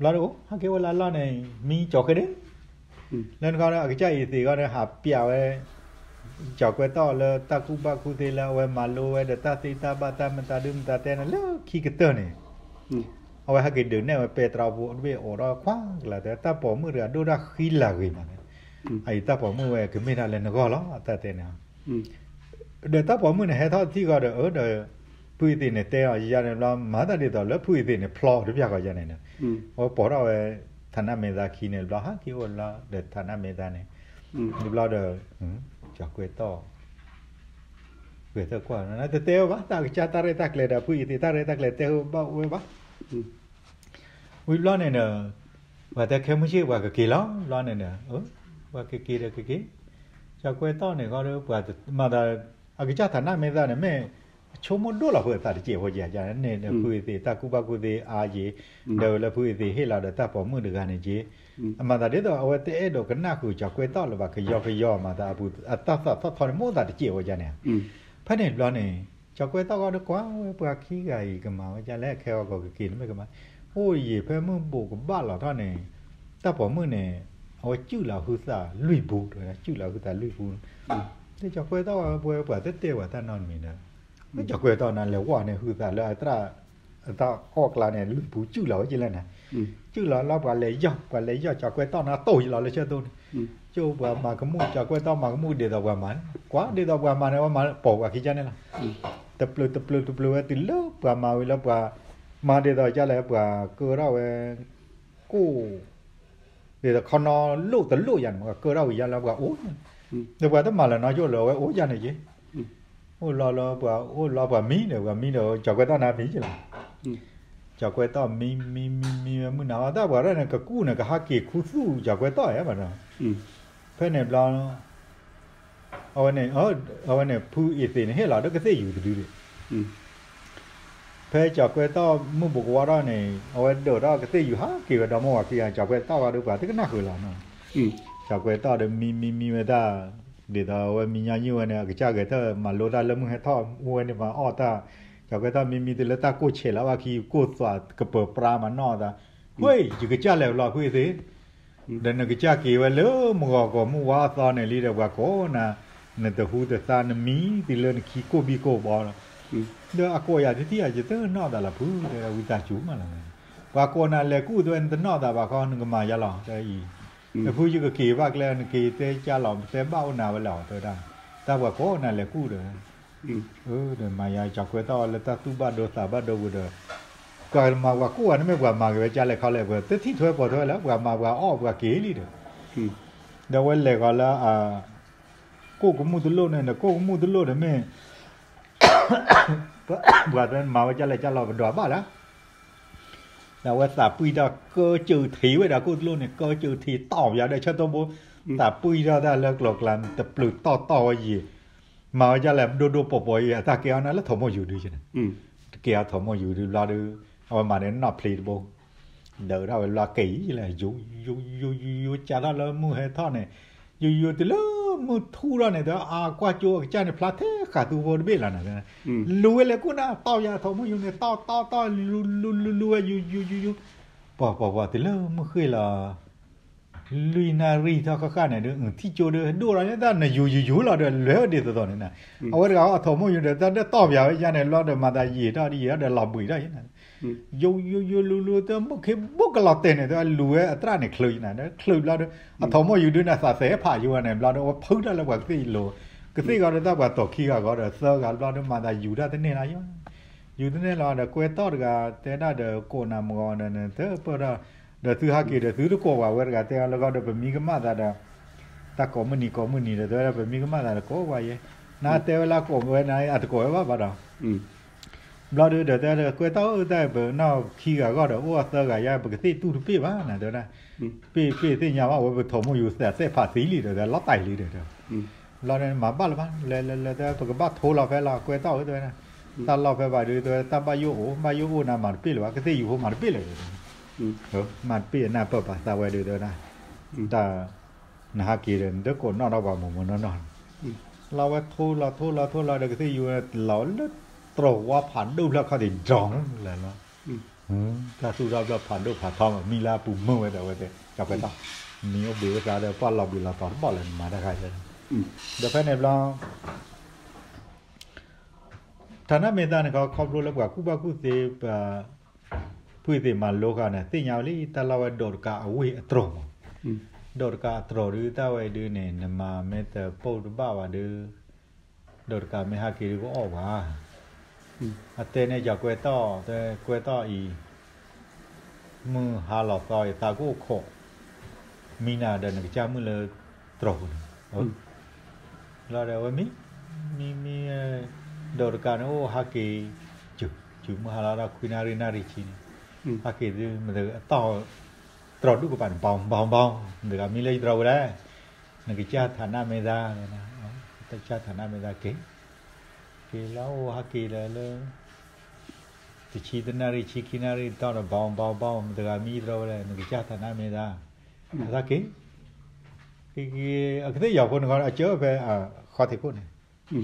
ဘျီဒီးအိၣ်ဟဲက့ၤဝဲလၢအလီၢ်န့ၣ် မံကၠီၤဃဲဒ့ လၢနခီဒီး အကစၢ်အ့သ့းဂီၢ်န့ၣ် ဟးပျးဝဲ ကၠီၤကွဲၢ်တီၣ်လၢတၢ်ကူၣ်ဘၣ်ကူၣ်သ့လၢအဝဲမၤလိဝဲဒီးတၢ်သ့တၢ်ဘၣ်တၢ်မတၤဒုမတၤတဲန့ၣ် လၢခံကတၢၢ်န့ၣ် အဝဲဟဲက့ၤဒုးနဲၣ်ဝဲပဲတြီဖိတဘ့ၣ်အိးထီၣ်ခွါကလၤတဲ တၢ်ပိာ်မုၣ်တဂၤဒိၣ်တၢ်ဃံလၤဂ့ၤမးန့ၣ်, အအံၤတၢ်ပိာ်မုၣ်ဝဲကမ့ၢ်တၢ်လၢနဂီၢ်လီၤ တၢ်တဲန့ၣ် ဒီးတၢ်ပိာ်မုၣ်န့ၣ် ဟဲထီၣ်တထံၣ်ဃီဒီး အၢဒီး ဖုအ့သ့းန့ၣ်တဲအီၤယၤန့ၣ်ဘျီ မၤတၢ်ဒ်သိးလၢဖုအ့သ့းန့ၣ် ဖျီတပျၢ်ဃီယၤန့ၣ်ဒီး အဝဲပိာ်ထီၣ်ဝဲ ထးနါမဲာ်သါခံန့ၣ်ဘျီ ဟးက့ၤအိၣ်လီၤဒီးထးနါမဲာ်သါန့ၣ်, ဘျီဒီး ကၠီၤကွဲၢ်တီၣ် ဂဲၤဆၢထၢၣ်ကွၢ် တတဲဝဲဘၣ် တၢ်ကစၢ်တၢ်ရဲၣ်တၢ်ကျဲၤဒီး ဖုအ့သ့းတၢ်ရဲၣ်တၢ်ကျဲၤတဲဘၣ်ဝဲဘၣ် ဝံၤဘျီန့ၣ်ဒီး ပှၤတဲခဲမုၢ်ဆ့ၣ်ပှၤကက့ၤလီၤ ဘျီန့ၣ်ဒီး ပှၤကက့ၤဒီးကက့ၤ, ကၠီၤကွဲၢ်တီၣ်န့ၣ်ဃီဒီး ပှၤမၤသး အကစၢ်ထးနါမဲာ်သါန့ၣ် မ့ၢ်အဆိကမိၣ်ဒိၣ်လီၤဖုအသးတစဲးဖိကန့ၣ် ဖုအ့သ့းတၢ်ကူၣ်ဘၣ်ကူၣ်သ့အါက့ၤ, ဒီးလၢဖုအ့သ့းဟ့ၣ်လီၤဒီးတၢ်ပိာ်မုၣ်တဂၤန့ၣ်က့ၤ, အမၤသးဒ်သိးအဝဲတအဲၣ်ဒိးကနၣ်ဃုာ်ကၠီၤကွဲၢ်တီၣ်လၢၤဘၣ် ကယီကယီမၤသးအပူၤ အတၢ်သးထီၣ်ထီန့ၣ် မိၣ်သးတစဲးဖိကန့ၣ် ဖဲန့ၣ်ဘျီန့ၣ် ကၠီၤကွဲၢ်တီၣ်ဃီဒီးကွၢ်ဝဲပှၤခံဂၤအံၤကမၤဝဲဒ်လဲၣ် ခဲဂီၤကီၤကက့ၤန့ၣ်မ့ၢ်ကမၤ, အိၣ်ယံာ်ဖဲမုၢ်ဘူးကဘၣ်လီၤထီၣ်န့ၣ်, တၢ်ပိာ်မုၣ်န့ၣ် အဝဲစုၣ်လီၤဟုသးလွံၢ်ပူၤ, စုၣ်လီၤဟုသးလွံၢ်ပူၤ, လၢကၠီၤကွဲၢ်တီၣ်ဝဲပှၤတတဲဝဲတၢ်နီတမံၤဒီး, ကၠီၤကွဲၢ်တီၣ်န့ၣ် လဲၤဝဲန့ၣ် ဟုသးလၢအတၢ် အတၢ်အီၣ်ကျါန့ၣ် လွံၢ်ပူၤစုၣ်လီၤဝဲက့ၤလဲၣ်န့ၣ်, စုၣ်လီၤလီၤပှၤလဲၤယီၢ် ပှၤလဲၤယီၢ်ကၠီၤကွဲၢ်တီၣ်န့ၣ် တိၢ်ယလီၤလၢဆၢတိၢ်န့ၣ်, ကၠိပှၤမၤကမူၣ် ကၠီၤကွဲၢ်တီၣ်မၤကမူၣ်ဒ်သိးပှၤမၤန့ၣ်, ကွၢ်ဒ်သိးပှၤမၤန့ၣ် အဝဲမၤပိာ်ပှၤခံကန့ၣ်လီၤ, တပျုာ်တပျုာ်တပျုာ်ဝဲတုၤလၢပှၤမၤဝံၤလၢပှၤ မၤဒ်သိးကလဲၣ် ပှၤကၢထီၣ်ဝဲ ကိၣ် ဒ်သိးခီနီလိၣ်တလိၣ်ယၤန့ၣ် ကၢထီၣ်ဝံၤယါလၢပှၤအိၣ်န့ၣ်, ဒီးပှၤတမၤလၢၤနီကၠိလၢၤ အဝဲအိၣ်ယါန့ၣ်က့ၤ, အိၣ်လီၤလၢပှၤအိၣ်လီၤပှၤမံဒီး ပှၤမံဒီး ကၠီၤကွဲၢ်တီၣ်န့ၣ်မံက့ၤလီၤ, ကၠီၤကွဲၢ်တီၣ်မံမံမံမံဝဲမုၢ်နၤဝဲ တၢ်ပှၤရဲၣ်န့ၣ် ကကူၣ်န့ၣ် ကဟးက့ၤခူသူၣ်ကၠီၤကွဲၢ်တီၣ်ယါဘၣ်ဒီး, ဖဲန့ၣ်ဘျီ အဝဲန့ၣ် အဝဲန့ၣ် ဖုအ့သ့းန့ၣ် ဟ့ၣ်လီၤဒီးကသ့ၣ်ယူၤတဒုဒံး, ဖဲကၠီၤကွဲၢ်တီၣ်မုၢ်ဘူးကဝီၤထီၣ်န့ၣ် အဝဲဒၢးထီၣ်ကသ့ၣ်ယူၤဟးက့ၤဝဲဒီမါဝၤခံဂၤ ကၠီၤကွဲၢ်တီၣ်ဝဲဒီးပှၤတကနၣ်ဃုာ်လီၤ, ကၠီၤကွဲၢ်တီၣ်ဒီးမံမံမံဝဲတၢ်, ဒ်သိးအဝဲမံညီနုၢ်ဝဲန့ၣ် အကစၢ်ဂဲၤထၢၣ်မၤလိတၢ်လၢမုၢ်ဟဲထီၣ်အိၣ်ဝဲန့ၣ် ပှၤအီၣ်တၢ်, ကၠီၤကွဲၢ်တီၣ်မံမံတုၤလၢတၢ်ကိၢ်ဆဲးလီၤဘၣ်ခံ ကိၢ်သွးကပၢၤပြါမၤနီၣ်အသး, ဝ့ၢ် ယကစၢ်လဲၤဘျီဖုအ့သ့း ဒီးနကစၢ်က့ၤဝဲလၢမုၢ်ဂီၤကီၢ်မုၢ်ဝါအသီန့ၣ်လံဒီး ပှၤကိးနၤ, နတဟူတသါနမံတုၤလၢနခံကိၢ်ဘံၣ်ကိၢ်ဘီလီၤ, ဒီးအကိးယၤတထံၣ်ယၤ ယတနီၣ်သးလီၤဖု ဒီးဝံသးစူၤမးလီၤ, ပှၤကိးနၤလဲၤကူၣ်သဝဲ နတနီၣ်သးဘၣ်ခီ နကမၤယါလီၤ တဲအံၤ, နဖုယကက့ၤဘၣ်ကျဲ နက့ၤတဲကၢ်လီၤ တဲဘၣ်အိၣ်နၤဝဲလီၤ တဲဝဲဒၣ်, တၢ်ပှၤကိးနၤလဲၤကူၣ်ဒီး ဒီးမၤယၤကၠီၤကွဲၢ်တီၣ်လၢတၢ်သူၣ်ဘၣ်ဒိသးဘၣ်ဒိပူၤဒီး, ပှၤမၤပှၤကိးဂၤန့ၣ်မ့ၢ်ပှၤမၤက့ၤဝဲကၢ်လဲၣ်ခီလဲၣ် ပှၤတထံၣ်ထွဲပိာ်ထွဲလၢ ပှၤမၤပှၤအီၣ်ပှၤက့ၤလံဒီး, ဒီးအဝဲလဲၤဃီၤလၢအ ကိၣ်ကမူၣ်တလိၣ်န့ၣ်ဒီး ကိၣ်ကမူၣ်တလိၣ်ဒီးမ့ၢ် ပှၤတဲမၤဝဲကၢ်လဲၣ်ကၢ်လီၤပဒွးဘၣ်လၢ ဒီးအဝဲသးပှံၢ်ထီၣ်ကၢစၢၢ်ထံးဝဲဒီးကိၣ်တလိၣ်န့ၣ် ကၢစၢၢ်ထံးတီၢ်ပယီၤဒီးဆၢတိၢ်ဘိ, သးပှံၢ်ထီၣ်တၢ်လၢကျိၤကျါ တပျုာ်တီၢ်တီၢ်ဝဲယံၤ, မၤဝဲကၢ်လဲၣ်ဒိၣ်ဒိၣ်ပီၤပီၤယံၤ အတၢ်ကဲအီၤန့ၣ်လၢထိးမိၢ်ယူၤဒုကန့ၣ်, တကဲအီၤထိးမိၢ်ယူၤဒုဘျီဒီး, အဝဲမၤန့ၣ်နီၣ်ဖျ့တဘိ ဒၢးဒၣ်ဝဲလီၤက့ၤလၢ ယူၤ ယူၤ ယူၤ ယူၤ ယူၤ ကၢ်ထီၣ်လၢမုၢ်ဟဲထီၣ်န့ၣ်, ယူၤ ယူၤ တုၤလၢမုၢ်ထူၣ်ထီၣ်န့ၣ် တဲအကွၢ်ကၠိအကစၢ်န့ၣ် ဖျါထဲဃာ်သူဖိတဘ့ၣ်လီၤန့ၣ်, လူၤဝဲလဲၤကူၣ်နၤ တီၢ်ယၤထိးမိၢ်ယူၤန့ၣ် တီၢ်တီၢ်တီၢ် လူၤ လူၤ လူၤ လူၤဝဲ ယူၤ ယူၤ ယူၤ ယူၤ, ပှၤပှၤပှၤတုၤလၢမုၢ်ဃ့ၢ်လီၤ လွံၢ်နၣ်ရံၣ်ထီၣ်ဃၣ်ဃၣ်န့ၣ်ဒီး ထံၣ်ကၠိဒီး ဒိၣ်လီၤန့ၣ် တၢ်နယူၤယူၤယူၤလီၤဒီး လဲၤဝဲဒ်သိးသိးန့ၣ်, အဝဲတဂၤအီၣ်ထိးမိၢ်ယူၤဒီး တၢ်ဒၢတီၢ်ပယီၤဝဲယါန့ၣ် ဘျီဒီးမၤသးယံာ်ထီၣ်ဒီးယံာ်ထီၣ်ဒီးလီၤဘှံးထီၣ်ယါန့ၣ်, ယူၤ ယူၤ ယူၤ လူၤ လူၤ တၢ်မုၢ်ခ့ဘိကလီၤတဲာ်န့ၣ် တၢ်လူၤဝဲအသရၣ်န့ၣ်ချုးယါန့ၣ် ချုးဘျီဒီး အထိးမိၢ်ယူၤဒုန့ၣ် သးသဲဖးယိဝဲန့ၣ် ဘျီဒီး အဝဲဖုးတၢ်လၢပှၤကသ့ၣ်လိၤ, ကသ့ၣ်ဂီၤဒီးတၢ်ပှၤတီၤခံဂၤဂီၤဒီးသၢဂၤဘျီဒီးမၤသးယူၤတၢ်တန့ၢ်လီၤယါ ယူၤတန့ၢ်လီၤဒီးကွဲတီၢ်တဂၤ တဲဒၣ်ဒီးကိးနၤမဂီၤဒီး နတပၢၢ်ထီၣ်, ဒီးသုဟးက့ၤဒီးသုတကိးဝဲတဂၤတဲအီၤလၢဂီၢ်ဒီးပမံကမၣ်သးဒီး, တၢ်ကိးမုၢ်နံၤကိးမုၢ်နံၤဒီး တဲဝဲဒၣ်ပမံကမၣ်သးဒီးကိးဝဲယဲ, နတဲဝဲလၢကိးဝဲန့ၣ် အတကိးဝဲဘၣ်ဘၣ်ဒီး, ဘျီဒီး ဒီးတဲဒီးကွဲတီၢ်ဧၢ တၢ်ပနီၢ်ခံဂၤဂီၢ်ဒီး အိၣ်အသၢဂၤယါ ပကသ့ၣ်တူၢ်တပ့ၢ်ဘၣ်နတဲဝဲဒၣ်, ပ့ၢ်ပ့ၢ်သ့ၣ်ညါဘၣ်ဝဲပထိးမိၢ်ယူၤသးသဲဖးသံလံဒီး လီၤတၢ်အံၤလံဒီး ဘျီဒီးမၤဘၣ်လၢၤဘၣ် လဲၤလဲၤလဲၤတဲ ပကဘၣ်ထိလီၤဖဲလီၤ ကွဲတီၢ်ဧၢ တဲဝဲဒၣ်, တၢ်လီၢ်ဖဲဘၣ်ဒီး တဲဝဲဒၣ် တၢ်ဘၣ်ယိၣ်အိၣ် ဘၣ်ယိၣ်အိၣ်နၤမၤတပ့ၢ်လၢၤဘၣ် ကသ့ၣ်ယူၤဖိမၤတပ့ၢ်လၢၤဒီး မၤတပ့ၢ်အနၢ်ပၢၢ်ပာ်သးဝဲဒုးတဲဝဲဒၣ်, တၢ်နဟးက့ၤဒီး နတကိးနီၣ်ထီၣ်ပှၤမိၢ်မိၢ်နီၢ်နီၢ်, လီၤဝဲထိလီၤထိလီၤထိလီၤဒီး ကသ့ၣ်ယူၤဝဲလီၤလၢတြီၤဝါဖးဒိၣ်ဖျၢၣ်ခီၣ်ထံးဒီလၢ်လီၤ. တၢ်သူၣ်ထီၣ်ဖျၢၣ်ဖးဒိၣ်ဖးထီမး မံလၢအပူၤမုၢ်ဝဲဒီးဝဲတဲ ကၠီၤကွဲၤတီၢ်, မံအိၣ်ဘှံးဝဲသးဒီး ပှၢ်လီၤဘှံးလီၤတီၤတဘီၣ်လၢနမၤတၢ်ခါယဲ, ဒီးဖဲန့ၣ်ဘျီ ထးနၣ်မ့ၢ်သးန့ၣ်ခီ ခီဖျိလၢပှၤကူၣ်ဘၣ်ကူၣ်သ့ ပှၤဖုသ့ၣ်မၤလိဃာ်န့ၣ် သ့ၣ်ညါဝဲလံ တၢ်လီၢ်ဝဲဒိးတကးအဝ့ၢ်အတြီၤမး, ဒိးတကးအတြီၤဒုး တၢ်ဝဲဒုးန့ၣ် နမၤမ့ၢ်တပိၢ်တဘၣ်ဘၣ်ဒီး ဒိးတကးမ့ၢ်ဟးက့ၤဒုးကအိၣ်ဘၣ်, အတဲန့ၣ် ကၠီၤကွဲၤတီၢ် တဲကွဲၤတီၢ်အံၤ မုၢ်ဟါလီၤသီအံၤ သးကအိၣ်ခိး မံနၤဒီးနကစၢ်မုၣ်လၢတြီၤပူၤန့ၣ်, လီၤဒီးဝဲမံ မံမံ ဒိးတကးန့ၣ်အိၣ်ဟးက့ၤ စူၤ စူၤမုၢ်ဟါလီၤဒီးခွံနၣ်ရံၣ်နၣ်ရံၣ်ဆံန့ၣ်, ဟးက့ၤဒုး မတၤအတီၢ် တြီၤဒူၣ်ကပၤန့ၣ် ဘီဘီဘီ မတၤတဂၤမံလၢယတြီၤပူၤလဲၣ်, နကစၢ်ထးနၣ်မ့ၢ်သး, တၢ်ကစၢ်ထးနၣ်မ့ၢ်သးက့ၤ, က့ၤလၢအိၣ်ဟးက့ၤဒီးလၢ တဆံတနၣ်ရံၣ် ဆံခံနၣ်ရံၣ်တီၢ်ဒီး ဘီဘီဘီ မတၤတဂၤမံတြီၤပူၤလဲၣ် နကစၢ်ထးနၣ်မ့ၢ်သး, အသးက့ၤ က့ၤက့ၤ အကသ့ၣ်ယီၤဖိန့ၣ်ခီ အစၢဖဲ ဃီထံးခိၣ်န့ၣ်,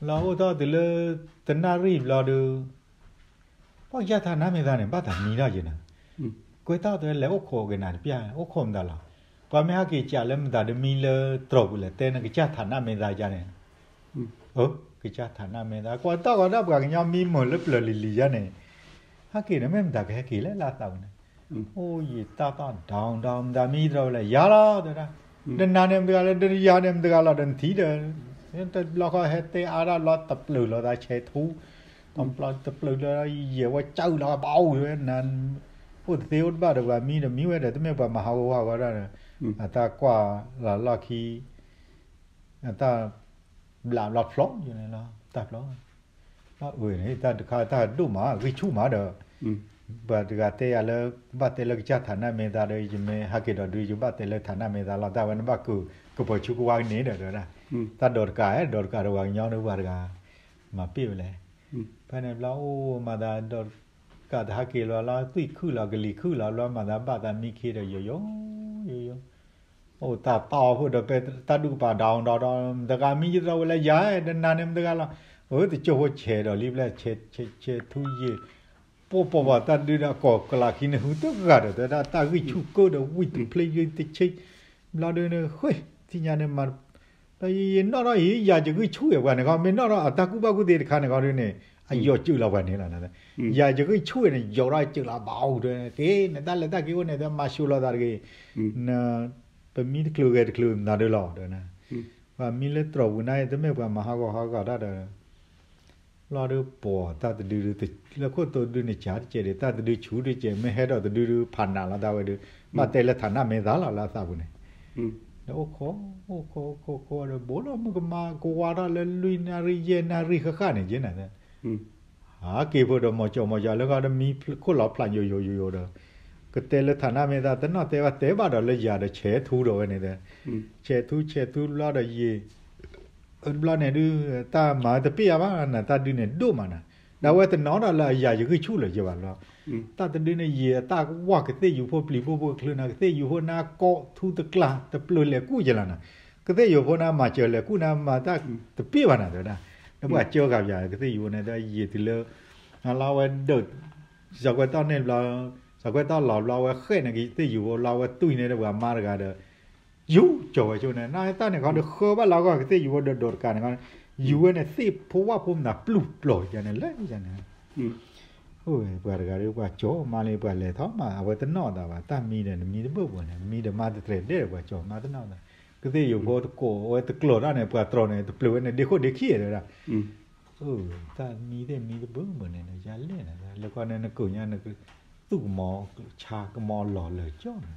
လီၤအိၣ်ထီၣ်တုၤလၢ တနၣ်ရံၣ်ဘျီဒီး ပှၤကစၢ်ထးနၣ်မ့ၢ်သးန့ၣ် ဘၣ်သးမံထီၣ်က့ၤနၤ, ကွဲၤတီၢ်တဲလဲၤအိၣ်ခိးက့ၤနၤတပျၢ် အိၣ်ခိးမတၤလီၤ, ပှၤမ့ၢ်ဟးက့ၤကးလၢမတၤဒုးမံလၢတြီၤပူၤလဲၣ် တဲနကစၢ်ထးနၣ်မ့ၢ်သးယါန့ၣ်, ကစၢ်ထးနၣ်မ့ၢ်သး ကွၢ်တီၢ်ကီးဒၣ်ပှၤကညီမံမုာ်လၢပျၢၤလံၤလံၤယါန့ၣ်, ဟဲက့ၤန့ၣ် မ့ၢ်မတၤကဟဲက့ၤလဲၣ်လၢအသးပူၤန့ၣ်, အိၣ်ယံာ်တၢ်သီၣ်ဒီဒီ မတၤမံတြီၤပူၤလဲၣ် ယၤလီၤ တဲဒၣ်, နနၤန့ၣ်မတၤတဂၤလီၤ ဒီးယၤန့ၣ်မတၤတဂၤလီၤ ဒီးနထံၣ်ဒီး, တဘျီဃီဟဲတဲအါဒၣ်ဘျီတပျုာ်လီၤသးဆဲးထူ, တပျုာ်လီၤသးဘၣ်အိၣ်ဝဲနၤ, အိၣ်တသ့အိၣ်တဘၣ်ဒီးပှၤမံဒီးမံဝဲဒီး တမ့ၢ်ပှၤမၤဟးဂီၤဟးဂီၤဒၣ်ဒီး, အတၢ်ကွၢ်လီၤလီၢ်ခံ အတၢ်ဘျးဘျီဖျိယန့ၣ်လီၤ တၢ်ဖျိ, ဘၣ်အၢန့ၣ် တၢ်တခါတၢ်ဒိၣ်မး ဂံၢ်ဆူၣ်မးဒီး, ပှၤတဂၤတဲယၤလၢ ဘၣ်တဲလၢကစၢ်ထးနၣ်မ့ၢ်သးဒီး ယမ့ၢ်ဟးက့ၤဒီးဒုး ယဘၣ်တဲလၢထးနၣ်မ့ၢ်သးလီၤ တၢ်ဝဲန့ၣ်ဘၣ်ကပၢၤဆူကဝါကန့ၣ်ဒီး တဲဝဲဒၣ်, တၢ်ဒိးတကး ဒိးတကးဒီးပှၤကညီန့ၣ်ပှၤတဂၤ မၤပ့ၢ်ဝဲလဲၣ်, ဖဲန့ၣ်ဘျီအိၣ်မၤသးဒီး ကးတဟးက့ၤလီၤလီၤ သွံၣ်ခုၣ်လီၤ ကလံၤခုၣ်လီၤ ဘျီမၤသးဘၣ်သးမံခ့ဒီး ယိယိ ယိယိ အိၣ်တၢ်တီၢ်ဖိဒီး ဖဲတၢ်ဒူၣ်ကပၤဒီဒီဒီ မတၤဂၤမံယတြီၤဝဲလဲၣ် ယၤ တနၤန့ၣ်မတၤဂၤလီၤ, အၢ တကၠိဖိဆဲးဒီးလံဘျဲၣ် ဆဲးထူယံာ်, ပီၢ်ပီၢ်ပှၤတၢ်ဒုးဒီး အကိာ်ကလးခံန့ၣ် ဟုတဂၤဒီး တဲဒၣ်တၢ်ဂံၢ်ဆူၣ်ကၢဒီး ဝံၣ်တဖျ့ယုၢ်တဆ့, ဘျီဒုးန့ၣ် ဃ့ ထံၣ်ညါန့ၣ်မၤ ဒီးယနီၣ်ထီၣ်အံၤ ယၤယဂံၢ်ဆူၣ်အံၤပှၤန့ၣ်ခီ မ့ၢ်နီၣ်ထီၣ်အတၢ်ကူၣ်ဘၣ်ကူၣ်သ့တခါန့ၣ်ခီဒုးန့ၣ် အယီၤစၢၤလီၤပှၤန့ၣ်လီၤ, ယၤယဂံၢ်ဆူၣ်အံၤန့ၣ် ယီၤထီၣ်စၢၤလီၤဘၣ်အိၣ်တဲ က့ၤ နတၢ်လဲၤတၢ်က့ၤအိၣ်န့ၣ် တမၤၡိလိာ်သးတဂ့ၤ, ပမံတချုးဂဲၤတချုးမနၤဒုးလီၤ တဲဝဲဒၣ်, ပှၤမံလၢတြီၤပူၤန့ၣ် တမ့ၢ်ပှၤမၤဟးဂီၤဟးဂီၤတၢ်ဒီး လီၤဒုးပိာ်တၢ်တဒုဒု လၢခိၣ်တိဒုန့ၣ် ကၢ်တကဲးဒံး တၢ်တဒုဆူၣ်တကဲး မ့ၢ်ဟဲဒီးတဒုဒု ဖးနးလီၤတၢ်ဝဲဒုး ဘၣ်တဲလၢထးနၣ်မ့ၢ်သးလီၤလၢအသးပူၤန့ၣ်, ဒီးအိၣ်ခိး အိၣ်ခိး အိၣ်ခိး အိၣ်ခိးဒီး ဘိးလီၤမုၢ်ကမၤကဝါထီၣ်လၢလွံၢ်နၣ်ရံၣ်ယဲၢ်နၣ်ရံၣ်ဃၣ်ဃၣ်န့ၣ် ယဲၢ်နၤ ဟးက့ၤဖိဒီး မီၤကၠီမီၤကၠီ လၢဃီဒီးမံခိၣ်လီၤဖျးယိယိယိယိဒီး ကတဲလၢထးနၣ်မ့ၢ်သး တနီၣ်တဲဘၣ်တဲဘၣ်ဒီးလၢယၤဒီး ဆဲးထူဒီးဝဲန့ၣ်, ဆဲးထူဆဲးထူဘျီဒီးယံာ်, တဘျီန့ၣ်ဒုး တၢ်မၤတပ့ၢ်အါဘၣ်နၤ တၢ်ဒုးန့ၣ်ဒိၣ်မးနၤ, ဒီးအဝဲတနီၤဒီးလၢအယၤယဂံၢ်ဆူၣ်လၢၤယဘၣ်လီၤ, တၢ်တဒုန့ၣ်ယံာ်အတၢ်ဝၢ်ကသ့ၣ်ယူၤဖိပျံၤဖိဖိချုးနၤ ကသ့ၣ်ယူၤဖိနၤကိးထူတကျါ တပျၢၤလဲၤကူၣ်ယလီၤနၤ, ကသ့ၣ်ယူၤဖိနၤမၤစၢၤလဲၤကူၣ်နၤ မၤတၢ်တပ့ၢ်ဘၣ်နၤတဲဝဲဒၣ်, ဒီးပှၤကၢဂၤပယၤ ကသ့ၣ်ယူၤဖိန့ၣ် ဒီးယံာ်တုၤလၢ လၢအဝဲဒၢး စီၤကွဲၤတီၢ်န့ၣ်ဘျီ စီၤကွဲၤတီၢ်လီၤဘျီ အဝဲဃဲၣ်န့ၣ်ကသ့ၣ်ယူၤဖိလီၤ အဝဲတွံၢ်န့ၢ်ဒီးပှၤမါတဂၤဒီး ယူၤကၠီၤဝဲဆိန့ၣ် နတၢ်န့ၣ်ခီဒီး ဃၢဘၣ်လၢအဂီၢ် ကသ့ၣ်ယူၤဖိဒီးဒိးတကးန့ၣ်ခီ ယူၤဝဲန့ၣ် သ့ၣ်ဖိဝၣ်ဖိမနုၤပျုၢ်ပျီၤယၤန့ၣ် လဲၤယၤန့ၣ် အိၣ်ဝဲပှၤတဂၤဒီး ပှၤကၠီၤမါလၢပှၤလဲၤထီၣ်မး အဝဲတနီၣ်သးဘၣ် တၢ်မံဒီးနမံတဘၣ်ဘၣ်န့ၣ် မံဒီးမါတတြဲၤဒဲးဒီး ပှၤကၠီၤမါတနီၣ်သး ကသ့ၣ်ယူၤဖိတကိးဝဲတကျီၤတၢ်န့ၣ် ပှၤတြီၤန့ၣ် တပျၢၤဝဲန့ၣ် ဒ့ခိၣ်ဒ့ခံတဲဝဲဒၣ် တၢ်မံသ့ၣ်မံတဘၣ်ဘၣ်န့ၣ်ဒီး ယၤလဲၣ်နၤ လၢကီၢ်န့ၣ် နကိးညါ နကသူၣ်ကမီၤဆါကမီၤလီၤလၢာ်ကၠီန့ၣ်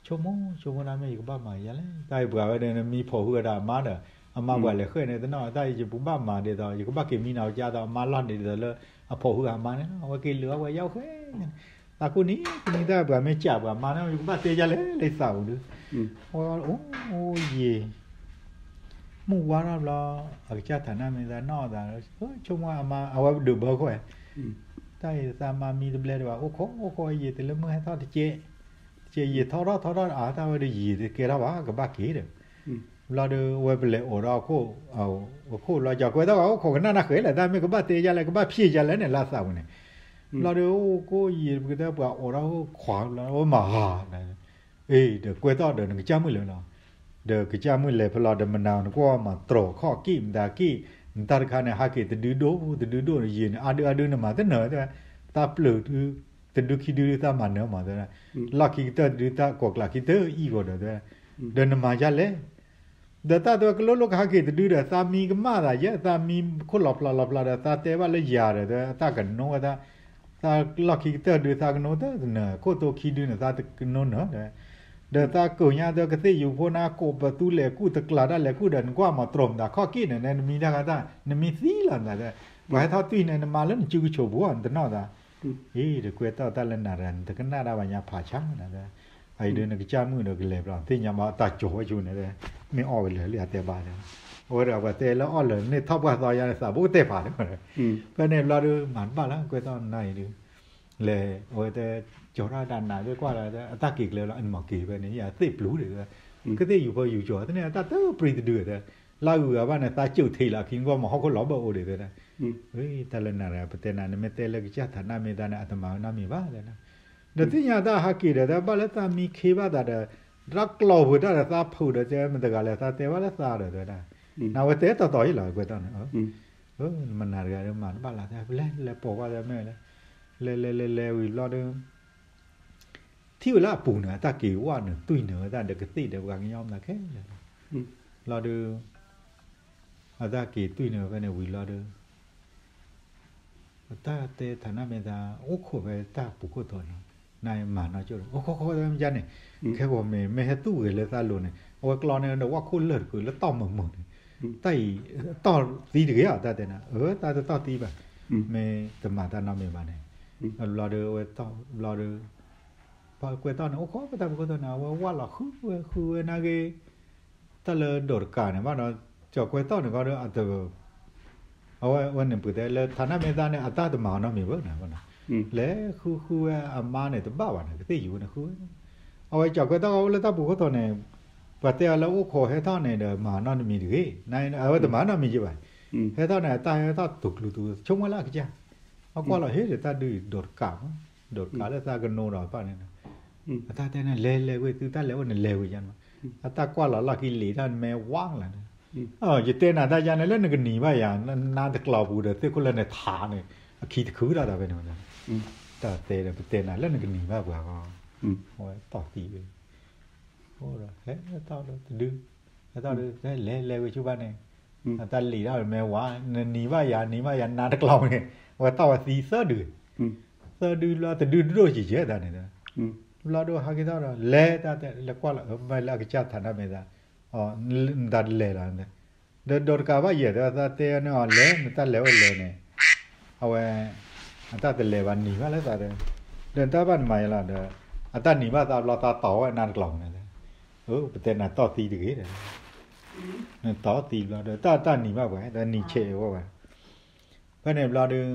ဆိကမိၣ်ဆိကမိၣ်ဒၣ်မ့ၢ်ယကဘၣ်မၤယၤလဲၣ် တၢ်အံၤပှၤဝဲဒီး နမံဖီၣ်ဟုအတၢ်အမါဒီး အမါပှၤလဲၤဃဲၣ်န့ၣ် တနီၣ်တၢ်အံၤ ယပူၤဘၣ်မၤဒ်သိး ယကဘၣ်က့ၤမံနၤကၢ်သိး အမါလီၢ်န့ၣ်ဒ်သိးလၢ အဖီၣ်ဟုအမါန့ၣ် အဝဲက့ၤလၢအဝဲယဝ်ဃဲၣ် သးကိးနံၤ ကနံၤတၢ်ပှၤမ့ၢ်ကးပှၤမါန့ၣ် ယကဘၣ်တဲယၤလဲၣ် လၢယသးပူၤဒီး အဝဲအိၣ်ယံာ် မုၢ်ဝါထီၣ်ဘျီ အကစၢ်ထးနၣ်မ့ၢ်သးနီၣ်သး ဆိကမိၣ်အမါ အဝဲဒုးဘၢခိၣ်ဝဲ တၢ်အံၤသးမါမံတဘျဲဒံးဘၣ် အိၣ်ခိးအိၣ်ခိးယံာ်တလၢမုၢ်ဟဲထီၣ်တကဲး, တကဲးယံာ်ထီၣ်ထီၣ်ထီၣ်ထီၣ် အတၢ်ဝဲဒီးယံာ်တကဲထီၣ်ဘၣ် ကဘၣ်က့ၤဒီး, ဘျီဒီးဝဲပလဲၤအိးထီၣ်အခိၣ်, အခိၣ်ဘျီ ကၠီၤကွဲးထီၣ်ဂၤအိၣ်ခိးကနၣ်နၢ်ဃဲၤလဲၣ် တၢ်မ့ၢ်ကဘၣ်တဲယါလဲၣ် ကဘၣ်ဖျဲးယါလဲၣ်န့ၣ် လၢသးပူၤန့ၣ်, ဘျီဒီးအိၣ်ကိၣ်ယံာ်ပကတဲပှၤအိးထီၣ်ခိၣ်ခွါဘျီ ဝဲမၤဟး အ့ ဒီးကွဲးထီၣ်ဒီးနကစၢ်မုၣ်လဲၤလီၤ, ဒီးကစၢ်မုၣ်လဲၤဖဲလီၤဒီးမနၤနကွၢ်မၤတြီၤခီၣ်ကံၣ်မတၤကံၣ်, နတၢ်တခါန့ၣ် ဟးက့ၤတဒုဒိၣ် တဒုဒိၣ်န့ၣ် ယံာ်န့ၣ် အါဒုအါဒုနမၤတနၢၤတဲ, သးပျၢၤဒု တဒုခံဒုဒုသးမၤနၢၤမးတဲ, လီၢ်ခံကတၢၢ်တဒုသးကိးကျးခံတအံၣ်ဂီၤဒီးတဲ, ဒီးနမၤယါလဲၣ် ဒီးတၢ်တဲဝဲကလိလိကဟးက့ၤတဒုဒီး သးမံကမၣ်သးယဲ သးမံခိၣ်လီၤဖျါလီၤဖျါဒီး သးတဲဘၣ်လၢယၤဒီး သးကနိဝဲသး, သးလီၢ်ခံကတၢၢ်ဒု သးကနိတနၢၤ ခိၣ်သိခံဒုန့ၣ် သးတကနိနၢၤဒီး, ဒီးသးကိးညါဒီးကသ့ၣ်ယူၤဖိနါကိးပသူလဲၤကူၣ်တကျးတၢ်လဲၤကူၣ်ဒီး နကွၢ်မၤတြီၤမတၤခီၣ်က့ၣ်န့ၣ် နမံတၢ်ဂၤတၢ် နမံသံလီၤနသးဒီး, ပှၤဟဲထီၣ်တွံၢ်န့ၣ် နမၤလၢနစုကဆိးပူၤ နတနီၣ်သး အံၤဒီးကွဲးထီၣ်တၢ်လၢနၤဒီး နတကနၣ်တၢ်ဘၣ်ညါဖးဆါနၤဒီး, အအံၤဒီးနကစၢ်မုၣ်ဒီးကလဲၤဘျီ သ့ၣ်ညါဘၣ်တၢ်ကၠီၤဝဲဆိန့ၣ်, မ့ၢ်အီၣ်ဝဲလၢာ်လၢအတဲဘၣ်ဒီး, အဝဲဒီးပှၤတဲလၢအီၣ်လၢာ်န့ၣ်ထီၣ်ပှၢ်သီယါန့ၣ် သးဘိကတဲဖးဒီး, ဖဲန့ၣ်ဘျီဒီး မၤတဘၣ်လၢကွဲးထီၣ်နၤအံၤဒီး, လဲၤအဝဲတဲကၠီၤထီၣ်ဒၣ်နၤသ့ၣ်ကွၢ်လီၤ အတၢ်က့ၤကျဲလီၤ နမၤက့ၤဖဲန့ၣ် ယသ့ၣ်ပျူၤဒီး, ကသ့ၣ်ယူၤဖီယူၤကၠီၤ တန့ၢ်အတၢ်တပြံတဒုတဲ, လၢဂုၤဂၤဘၣ်န့ၣ် သးစၢးထံးလီၤခံကွၢ်မၤဟီၣ်ခိၣ်လီၤဘၢၣ်အိၣ်ဒံးတဲ, တၢ်လၢနၤဒီး ပတဲနၤ နမ့ၢ်တဲလၢကစၢ်ထးနၢ်မ့ၢ်သးန့ၣ် အတမၤဝဲနီတမံၤဘၣ်တဲ, ဒီးသ့ၣ်ညါတၢ်ဟးက့ၤဒီး တၢ်ဘၣ်လၢသးမံခ့ဘၣ်သးဒီး, တၢ်ကျီၢ်ပူၤတၢ်ဒီးသးဖုးဒီးတဲမတၤတဂၤလဲၣ် သးတဲဘၣ်လၢသးဒီးတဲဒၣ်, နဝဲတဲတီတီအံၤလီၤကွဲးထီၣ်န့ၣ်, မနၤတဂၤဒီးမၤတဘၣ်လၢ် လဲၤလဲၤပိာ်ကွၢ်သးမ့ၢ်လဲၤ, လဲၤလဲၤလဲၤလဲၤဝံၤဘျီဒီး ထံၣ်ဝဲလၢအပူၤန့ၣ် အတၢ်က့ၤဝဲနုာ်တွံၢ်နုာ်ဝဲတၢ်ဒီးကသ့ၣ်ဒီးပှၤကညီမနုၤခဲလၢာ်, ဘျီဒီး, အတၢ်က့ၤတွံၢ်နုာ်ဝဲဖဲန့ၣ်ဝံၤဘျီဒီး, ပတၢ်တဲထးနၢ်မ့ၢ်သး အိၣ်ခိးဖဲတၢ်ပူၤခိၣ်သီနီၤ, နမၤနီၤကၠိဒီး အိၣ်ခိးခိးမ့ၢ်ယါန့ၣ်, ခဲဂီၤမ့ၢ်မ့ၢ်ဟဲသူၣ်ဂဲၤလၢသးလိၤန့ၣ် အဝဲကျီန့ၣ်ဒီးဝၣ်ခိၣ်လၢၢ်တကုာ်လၢတီၢ်မုာ်မုာ်န့ၣ်, တၢ်အံၤ, တီၢ်သံတဂ့ၤဧါ တၢ်တဲနၤ အၢ တၢ်တတီၢ်သံဘၣ်, မ့ၢ်တမၤတၢ်နီတမံၤဘၣ်န့ၣ်, ဘျီဒီးအဝဲတီၢ်ဘျီဒီး, ပှၤကွဲးထီၣ်န့ၣ် အိၣ်ခိးပတၢ်ပူၤခိၣ်သီန့ၣ် အဝဲဝၢ်လီၤဃုဝဲဃုဝဲနာ်က့, တၢ်လၢဒိးတကးန့ၣ် ဘၣ်ဒီး, ကၠီၤကွဲးထီၣ်န့ၣ်ကီဒီး အတ, အဝဲန့ၣ်ပတဲလၢထးနၢ်မ့ၢ်သးန့ၣ် အတၢ်တမၤနီတမံၤဘၣ်န့ၣ်, လဲၤဃုဃုဝဲအမါန့ၣ်တဘၣ်ဘၣ်န့ၣ် ကသ့ၣ်ယူၤန့ၣ်ဃုဝဲ, အဝဲကၠီၤကွဲးထီၣ်အိၣ်လၢတၢ်ပူၤခိၣ်သီန့ၣ်, ပှၤတဲအီၤလၢအိၣ်ခိးဟဲထီၣ်န့ၣ်ဒီး မၤနီတမံၤတဂ့ၤ, အဝဲတမၤနီတမံၤယဘၣ်, ဟဲထီၣ်န့ၣ် အတၢ်ဟဲထီၣ်တူၤကျူၤတူၤ ဆိကမိၣ်လၢအကစၢ်, အကွၢ်လီၤဟ့ၣ်ဒီးတၢ်ဒုးဒိးတကးမး, ဒိးတကးလၢသးကနိဒီးပၢ်န့ၣ်, အတၢ်တဲန့ၣ် လဲၤလဲၤဝဲသုတၢ်လဲၤအိၣ်န့ၣ်လဲၤဝဲယါန့ၣ်, အတၢ်ကွၢ်လီၤလီၢ်ခံလံာ်တၢ်မဲာ်ဝါလၢာ်န့ၣ်, ယတဲနၤတၢ်ယါန့ၣ်လၢနကနံၤဘၣ်ယၤ, နါတကျီၤပူၤဒီးသ့ၣ်ခိၣ်လၢနထးန့ၣ်, အခံတခုတၢ်တၢ်ဖဲန့ၣ်, တၢ်တဲဒီးပတဲနၤလၢနကနံၤဘၣ်ပှၤဂီၢ်, အဝဲတီၢ်သံဝဲ, အိၣ်ဒီးဟဲထီၣ်ဒီးတဒု, ဟဲထီၣ်ဒီးလဲၤလဲၤဝဲဆူဘၣ်န့ၣ်, အတၢ်လံာ်တၢ်မဲာ်ဝါ, နနံၤဘၣ်ယၤ နံၤဘၣ်ယၤ နါတကျီၤပူၤန့ၣ်, အဝဲတီၢ်ဝဲသံသၢဒု, သၢဒုဘျီတဒုဒိၣ်ယံာ်ယဲၢ်တၢ်န့ၣ်, ဘျီဒီးဟးက့ၤထီၣ်ဒီးလဲၤတၢ်တဲ လဲၤကွၢ်လီၤ မ့ၢ်လၢအကစၢ်ထးနၢ်မ့ၢ်သး, နတၢ်တလဲၤလီၤ, ဒီးဒိးတကးဘၣ်ယဲၢ် တဲဝဲသးတဲန့ၢ်အီၤလဲၤ နတၢ်လဲၤအိၣ်လဲၤန့ၣ်, အဝဲ, အတၢ်တလဲၤဘၣ်နံၤဘၣ်လၢသးတဲ, ဒီးတၢ်ဘၣ်နမၤယဲၢ်လီၤဒီး, အတၢ်နံၤဘၣ်သးဘျီသးတီၢ်ဝဲနါတကျီၤပူၤန့ၣ်, ပတဲနၤတီၢ်သံတဂ့ၤဒီး, နတီၢ်သံဘျီဒီး တၢ်တၢ်နံၤဘၣ်ပှဲၤ ဒီးနံၤဆဲးဝဲပှဲၤ ဖဲန့ၣ်ဘျီဒီး,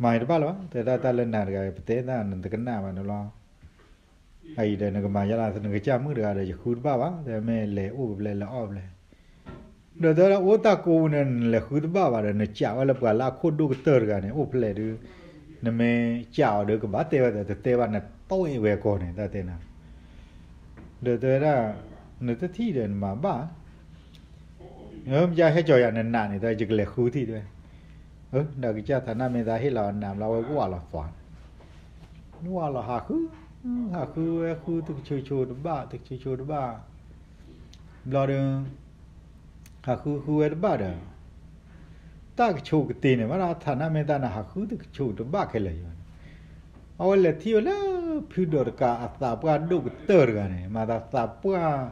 မၤယတဘၣ်လၢၤဘၣ် တဲဒၣ်တၢ်လၢနၤတဂၤ ပတဲတၢ်နတကနၣ်ဘၣ်န့ၣ်လီၤ, အအံၤဒီးနကမၤယါလၢနကစၢ်မုၣ်တဂၤဒီး ယဃုတဘၣ်ဘၣ် တဲမ့ၢ်လဲၤအိၣ်ကဘျဲလဲၤအီၣ်ကဘျဲ, ဒီးတဲဒၣ်အိၣ်တၢ်ကိးပူၤန့ၣ် နလဲၤဃုတဘၣ်ဘၣ်ဒီး နကးဝဲလၢပှၤလၢအခိၣ်ဒိၣ်ကတၢၢ်တဂၤန့ၣ် အိၣ်ဖျဲၣ်ဒုး, နမ့ၢ်ကးအီၤဒီးကဘၣ်တဲဝဲဒီး တတဲဘၣ်နတီၢ်ဝဲအဂီၢ်န့ၣ် တၢ်တဲနၤ, ဒီးတဲဝဲဒၣ်, နတထံၣ်ဒီးနမၤဘၣ် မ့ၢ်ယဟဲကၠီၤယၤနနးန့ၣ် တၢ်ယကလဲၤဃုထံၣ်တဲဝဲ, ဒီးကစၢ်ထးနၢ်မ့ၢ်သးဟ့ၣ်လီၤအနးဘျီဝဲဝၢ်လီၤသွး, ဝၢ်လီၤဟးဃု, ဟးဃုဝဲဃုတကဆိးဆိးတဘၣ် တကဆိးဆိးတဘၣ်, ဘျီဒီး, ဟးဃုဃုဝဲတဘၣ်ဒီး တၢ်ကဆိးကတ့ၢ်န့ၣ် ဘၣ်ဒီးထးနၢ်မ့ၢ်သးန့ၣ် ဟးဃုတကဆိးတဘၣ်ခဲလၢာ်ယၤန့ၣ်, အဝဲလဲၤထံၣ်ဝဲလၢ ဖုဒိးတကးအသးပှၢ်ဒိၣ်ကတၢၢ်တဂၤန့ၣ် မၤသးသးပှၢ်,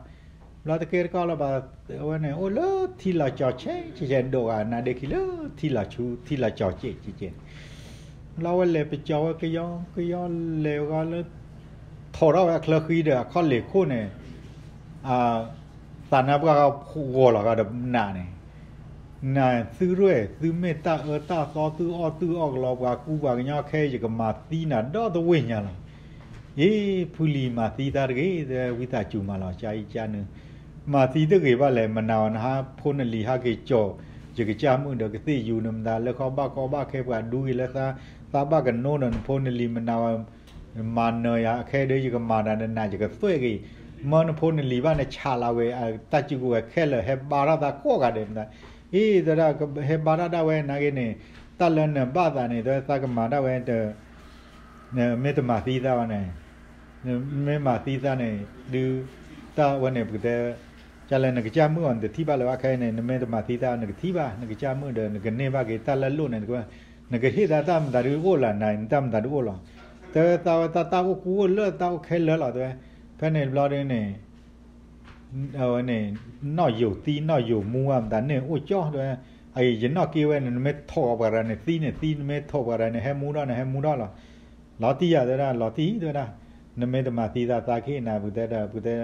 ဘျီတကဲတကီလၢၤဘၣ်, အဝဲန့ၣ်အိၣ်လၢထံလီၤကၠီၤဆဲးဆဲးဆဲး ဒိးဂၤနါဒ့ခံလၢထံလီၤဆူ ထံလီၤကၠီၤကဲးကဲး, ဘျီဝဲလဲၤပကၠီၤဝဲကယီကယီလဲၤဝဲလၢ ထီၣ်ထီၣ်ဝဲအချၢဃံဒီးအခီၣ်လ့ၢ်ခိၣ်န့ၣ်, သးနါပှၢ်ဂီၤလီၤဂာ်ဒီးနးန့ၣ်, နသုရဲၣ် သုမ့ၢ်တၢ်အၢတၢ်သီ သုအီၣ်သုအီၣ်ကလီ ပှၤကူပှၤကညီခဲ ယကမၤသံနၤဒီတဝ့ၢ်ညါလီၤ. အ့ ဖုလံၤမၤသံသးတဂ့ၤ တဲဝံသးစူၤမးလီၤ ကၢအံၤကၢနုၤ မၤသံတဂ့ၤဘၣ်လဲၣ် မနၤအီၤနဟးဖိနလံၤဟးက့ၤကၠီၤ ယကစၢ်မုၣ်ဒီးကသ့ၣ်ယူၤနမတၤလၢဃီဘၣ်ကီဘၣ်ခဲပှၤဒူက့ၤလၢသး သးဘၣ်ကနိဒီးနဖိနလံၤမနၤအီၤ မၤနၢၤယၤအခဲဒုး ယကမၤတၢ်နနၤ ယကသွဲၣ်က့ၤ မၢနဖိနလံၤဘၣ်နဆးလီၤဝဲ တၢ်စုကဝဲၤခဲလၢာ် ဟဲဘါထီၣ်သးကိးဂၤဒဲးမတၤ အ့ တဲဒၣ် ဟဲဘါထီၣ်ဒၣ်ဝဲနာ်က့န့ၣ် တၢ်လၢနဘၣ်သးန့ၣ် တဲသးကမၤဒၣ်ဝဲ မ့ၢ်တမၤသံသးဘၣ်န့ၣ် မ့ၢ်မၤသံသးန့ၣ် ဒုး တၢ်ဝဲန့ၣ် ပကတဲ ကၢ်လၢနကစၢ်မုၣ်အီၤ နတထံၣ်ဘၣ်လၢၤဘၣ်ခဲအံၤန့ၣ် နမ့ၢ်တမၤသံသး နကထံၣ်ဘၣ် နကစၢ်မုၣ်ဒီး နကန့ၢ်ဘၣ်က့ၤတၢ်လၢအလိၣ်န့ၣ် နကဟ့ၣ်သးတၢ်မတၤဒုးအိၣ်လၢၤ နတၢ်မတၤဒုးအိၣ်လီၤ တဲဝဲသးဝဲတၢ်တၢ်အိၣ်ကူအိၣ်လၢတၢ်အိၣ်ခဲလၢာ်လီၤ တဲဝဲ ဖဲန့ၣ်ဘျီဒုးန့ၣ် အဝဲန့ၣ် နီၣ်ယိာ်သံ နီၣ်ယိာ်မူ မတၤန့ၣ်အိၣ်ကၠီ တဲဝဲ အံၤ ယနီၣ်က့ဝဲန့ၣ် နမ့ၢ်ထိးပှၤတဂၤန့ၣ်သံန့ၣ်သံ နမ့ၢ်ထိးပှၤတဂၤန့ၣ် ဟဲမူထီၣ်န့ၣ် ဟဲမူထီၣ်လီၤ. လီၤတံၢ်ယၤ တဲဝဲဒၣ် လီၤတံၢ် တဲဝဲဒၣ် နမ့ၢ်တမၤသံသးသးကဟ့ၣ်နၤ ပကတဲဒီး ပကတဲ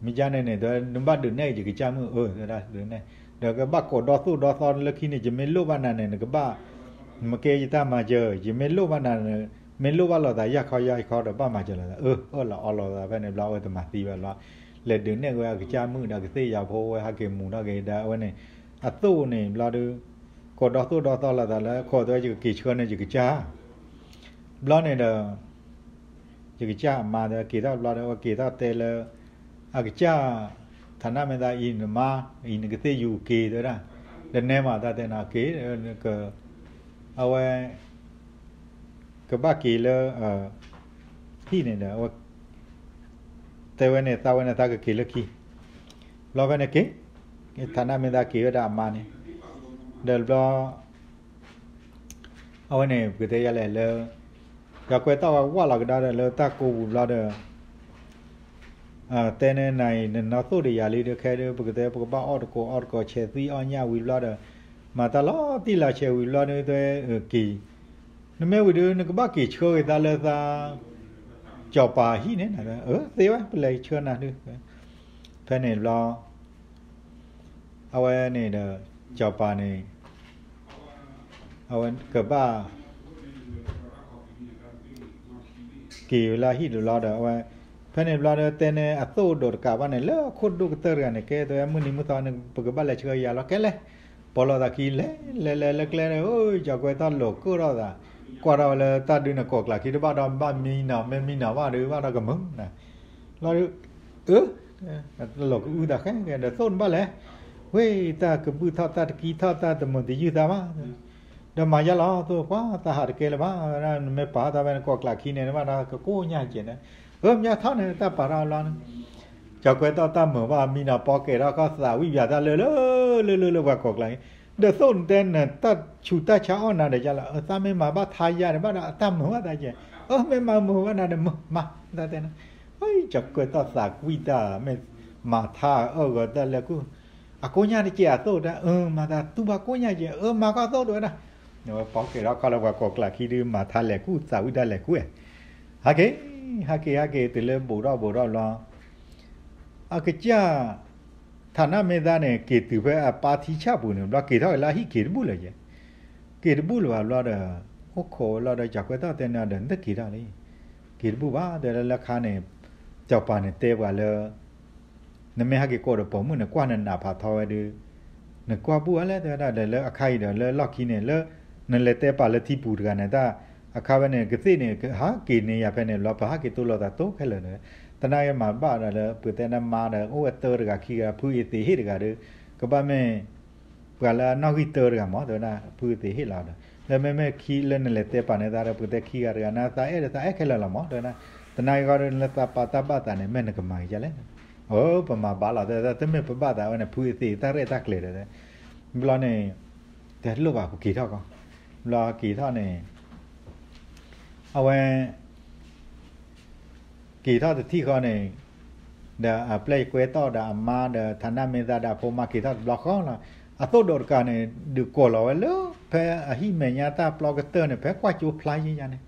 မ့ၢ်ကၢ်န့ၣ်န့ၣ် တဲဝဲ နဘၣ်ဒုးနဲၣ်ယကစၢ်မုၣ် အၢ တဲဝဲဒၣ် ဒုးနဲၣ် ဒီးကဘၣ်ကိးဒီသိၣ်ဒီသီလၢခံန့ၣ် ယမ့ၢ်လိၣ်ဘၣ်နၤန့ၣ် နကဘၣ် မကဲယတၢ်မၤစၢၤ ယမ့ၢ်လိၣ်ဘၣ်နၤ မ့ၢ်လိၣ်ဘၣ်လိာ်သးယၢ်ခီယၢ်ခီဒီး ဘၣ်မၤစၢၤလိာ်သး အၢ အၢၣ်လီၤအီလီၤသး ဖဲန့ၣ်ဘျီ အဝဲတမၤသံဘၣ်ဘျီ လဲၤဒုးနဲၣ်ဝဲအကစၢ်မုၣ်ဒီးကသ့ၣ်ယၤဖိဝဲ ဟဲက့ၤမူထီၣ်က့ၤဒီး အဝဲန့ၣ် အသိၣ်န့ၣ်ဘျီဒုး ကိးဒီသိၣ်ဒီသီလိာ်သးလၢ ခိးတဲဝဲ ယကက့ၤဆှၢန့ၢ်ယကစၢ် ဘျီန့ၣ်ဒီး ယကစၢ်အမါဒီး က့ၤထီၣ်ဘျီဒီး အဝဲက့ၤထီၣ်တဲလၢ အကစၢ် ထးနၣ်မ့ၢ်သးအံၤ နမါ အံၤနကသ့ၣ်ယူၤက့ၤ တဲဝဲဒၣ် တနဲမးတၢ်တဲနၤက့ၤ အဝဲ ကဘၣ်က့ၤလၢ ဟံၣ်န့ၣ်ဒီး အဝဲ တဲဝဲန့ၣ် သးဝဲန့ၣ် သးကက့ၤလၢခံ ဘျီဖဲန့ၣ်က့ၤ ထးနၣ်မ့ၢ်သးက့ၤဝဲဒၣ်အမါန့ၣ် ဒီးဘျီ အဝဲန့ၣ် ပကတဲယၤလဲၣ်လၢ ယကွဲးတၢ်ဝဲဝးလီၤကဒါဒီးလၢတၢ်ကိးပူၤဘျီဒီး တဲန့ၣ်နၤအံၤ နနီၢ်သိၣ်ဒီးယၤလံဒီး ခဲဒုး ပကတဲ ပကဘၣ်အီၣ်တကိးအီတကိး ဆဲးသံအီၣ်ညၣ်ဝံၤဘျီဒီး မၤတၢ်လီၤတံၢ်လီၤဆဲးဝံၤဘျီဒီး တဲက့ၤ နမ့ၢ်ဝံၤဒုး နကဘၣ်က့ၤဆှၢက့ၤသးလၢသး စီၤပၤဟံၣ်န့ၣ် အၢ သ့ဝဲ ပလဲၤဆှၢနၤဒုး ဖဲန့ၣ်ဘျီ အဝဲန့ၣ်ဒီး စီၤပၤန့ၣ် အဝဲကဘၣ် က့ၤဝဲလၢဟံၣ်တဘျီဒီး အဝဲ ဖဲန့ၣ်ဘျီဒီး တဲန့ၣ်အသိၣ်ဒိၣ်တကးဘၣ်န့ၣ် လၢခိၣ်ဒိၣ်ကတၢၢ်တဂၤန့ၣ် ကဲတဲဝဲ မုၢ်နံၤမုၢ်သီန့ၣ် ပကဘၣ်လဲၤဆှၢယၤလီၤ ကဲလဲၣ် ပိာ်လိာ်သးခံ လဲၤလဲၤလဲၤလၢကျဲန့ၣ် အိ ကၠီၤကွဲးထီၣ်လိာ်ကိၣ်ထီၣ်သး ကွၢ်ထီၣ်ဝဲလၢတၢ်ဒုးန့ၣ် ကိးကျးခံတဘၣ်ဒီး ဘၣ်မံနီၤ မ့ၢ်မံနီၤဘၣ်ဒုး ဘၣ်ဒီးကမုာ်နၤ လီၤဒုး အၢ လိာ်ကအုသးဃဲကဲဒီး သိၣ်နဘၣ်လဲၣ် ဝ့ၢ်တၢ်ကဘူၣ်ထီၣ်တၢ်တကံထီၣ်တၢ်တမုာ်တယုၢ်သးဘၣ် ဒီးမၤယါလီၤ သိၣ်ပှၤတၢ်ဟးတကဲလၢၤဘၣ် နမ့ၢ်ပာ်ထီၣ်သးဖဲန့ၣ် ကိးကျးခံန့ၣ် နဘၣ်ဒီးကကိၣ်ညါကဲးန့ၣ် အၢ မ့ၢ်ထီၣ်န့ၣ် တၢ်ပာ်ထီၣ်ဘျီန့ၣ် ကၠီၤကွဲးထီၣ်တၢ်မုာ်ဘၣ် မံနီၤပီကဲးထီၣ်ခီၣ်သးဝံၣ်ပၠးတၢ်လၢလၢလၢလၢလၢပှၤကိးကျးခံ ဒီးသိၣ်နတဲနတၢ်ဆူးတၢ်ဆါအီၣ်နၤဒီးယါလီၤ သးမ့ၢ်မၤဘၣ်ထါယါန့ၣ်ဘၣ်ဒီးအတၢ်မုာ်ဘၣ်သးကဲး အၢ မ့ၢ်မၤမုာ်ဘၣ်နၤဒီးမုာ်မၤ တၢ်တဲန့ၣ် ကၠီၤကွဲးထီၣ်သးကွံတၢ် မ့ၢ်မၤထါအၢဂီၤတၢ်လၢကူၣ် အကိၣ်ညါတကဲးအသိၣ်တၢ် အၢ မၤသးတူၢ်ဘၣ်ကိၣ်ညါကဲး အၢ မၤကီၢ်သိၣ်တဝဲဒၣ် ပီကဲးထီၣ်ခီၣ်လၢပှၤကိးကျးခံဒုး မၤထါလဲၤကူၣ်သးဝံၣ်တၢ်လဲၤကူၣ် ဟဲက့ၤ ဟဲက့ၤ ဟဲက့ၤ တုၤလၢဘူးထီၣ်ဘူးထီၣ်ဘျီ အကစၢ် ထးနၣ်မ့ၢ်သါန့ၣ် က့ၤတုၤဖဲအပၢ်ထံဆၣ်ပူၤန့ၣ် ဘျီက့ၤထီၣ်က့ၤလၢအဟံၣ်က့ၤတဘူၣ်လၢၤကဲး က့ၤတဘူၣ်လၢၤဘၣ်ဘျီဒီး အိၣ်ခိးဝဲလီၤဒီး ကၠီၤကွဲးထီၣ်တဲန့ၣ်ဒီး နတက့ၤထီၣ်လံ က့ၤတဘူၣ်ဘၣ် တဲလၢလၢခါန့ၣ် စီၤပၤန့ၣ်တဲပှၤလၢ နမ့ၢ်ဟဲက့ၤကိးဒီးပိာ်မုၣ်န့ၣ် ကွၢ်နနးဖးထီဝဲဒုး နကွၢ်ဘူၣ်အါလဲၣ် တဲဝဲဒၣ်ဒီးလၢအခါအံၤဒီးလၢလီၢ်ခံန့ၣ် လၢ နလဲၤတဲပာ်လၢထံပူၤတဂၤန့ၣ် တၢ်အခါဝဲန့ၣ် ကသ့ၣ်န့ၣ် ဟးက့ၤန့ၢ်ယၤဖဲန့ၣ်ဘျီ ပဟးက့ၤတိလိာ်သးတိခဲလၢာ်န့ၣ် သနာ်က့မၤဘၣ်ဒီးလၢ ပကတဲနမါဒီး အိၣ်ဝဲတၢတဂၤခံဂၤ ဖုအသ့ၣ်ဟ့ၣ်တဂၤဒီး ကဘၣ်မ့ၢ် ပှၤလၢအနီၣ်ဂံၢ်တၢတဂၤမး တဲဝဲဒၣ် ဖုအသ့ၣ်ဟ့ၣ်လီၤဒီး လၢမ့မ့ၢ်ခံလၢနလဲၤတဲပာ်န့ၢ်သးဒီး ပကတဲခံဂၤတဂၤန့ၣ် သးအဲၣ်ဒီးသးအဲၣ်ခဲလၢာ်လီၤမး တဲဝဲဒၣ် သနာ်က့ဃီဒီး လၢသးပာ်တၢ်ဘၣ်သးန့ၣ် မ့ၢ်နကမၤက့ၤဒ်လဲၣ် အၢ ပမၤဘၣ်လီၤ တဲဝဲဒၣ် တမ့ၢ်ပဘၣ်သးဝဲန့ၣ် ဖုအသ့ၣ်တၢ်ရဲၣ်တၢ်ကျဲၤဒီး ဘျီန့ၣ် တလိၣ်ဘၣ် ပက့ၤထီၣ်ကီး ဘျီက့ၤထီၣ်န့ၣ် အဝဲ က့ၤထီၣ်တထံၣ်ဃီန့ၣ် ဒီးအပျဲၢ်ကွဲးထီၣ်ဒီးအမါဒီး ထးနၣ်မ့ၢ်သါဒီးအဖိမါက့ၤထီၣ်တဘျီဃီလီၤ. အသိၣ်ဒိးတကးန့ၣ် ဒုးကိးလီၤဝဲလၢ ဖဲအဟံၣ်မဲာ်ညါတၢ်ပျီကတၢၢ်န့ၣ် ဖဲကွၢ်ကၠိဖျါယံၤယါန့ၣ်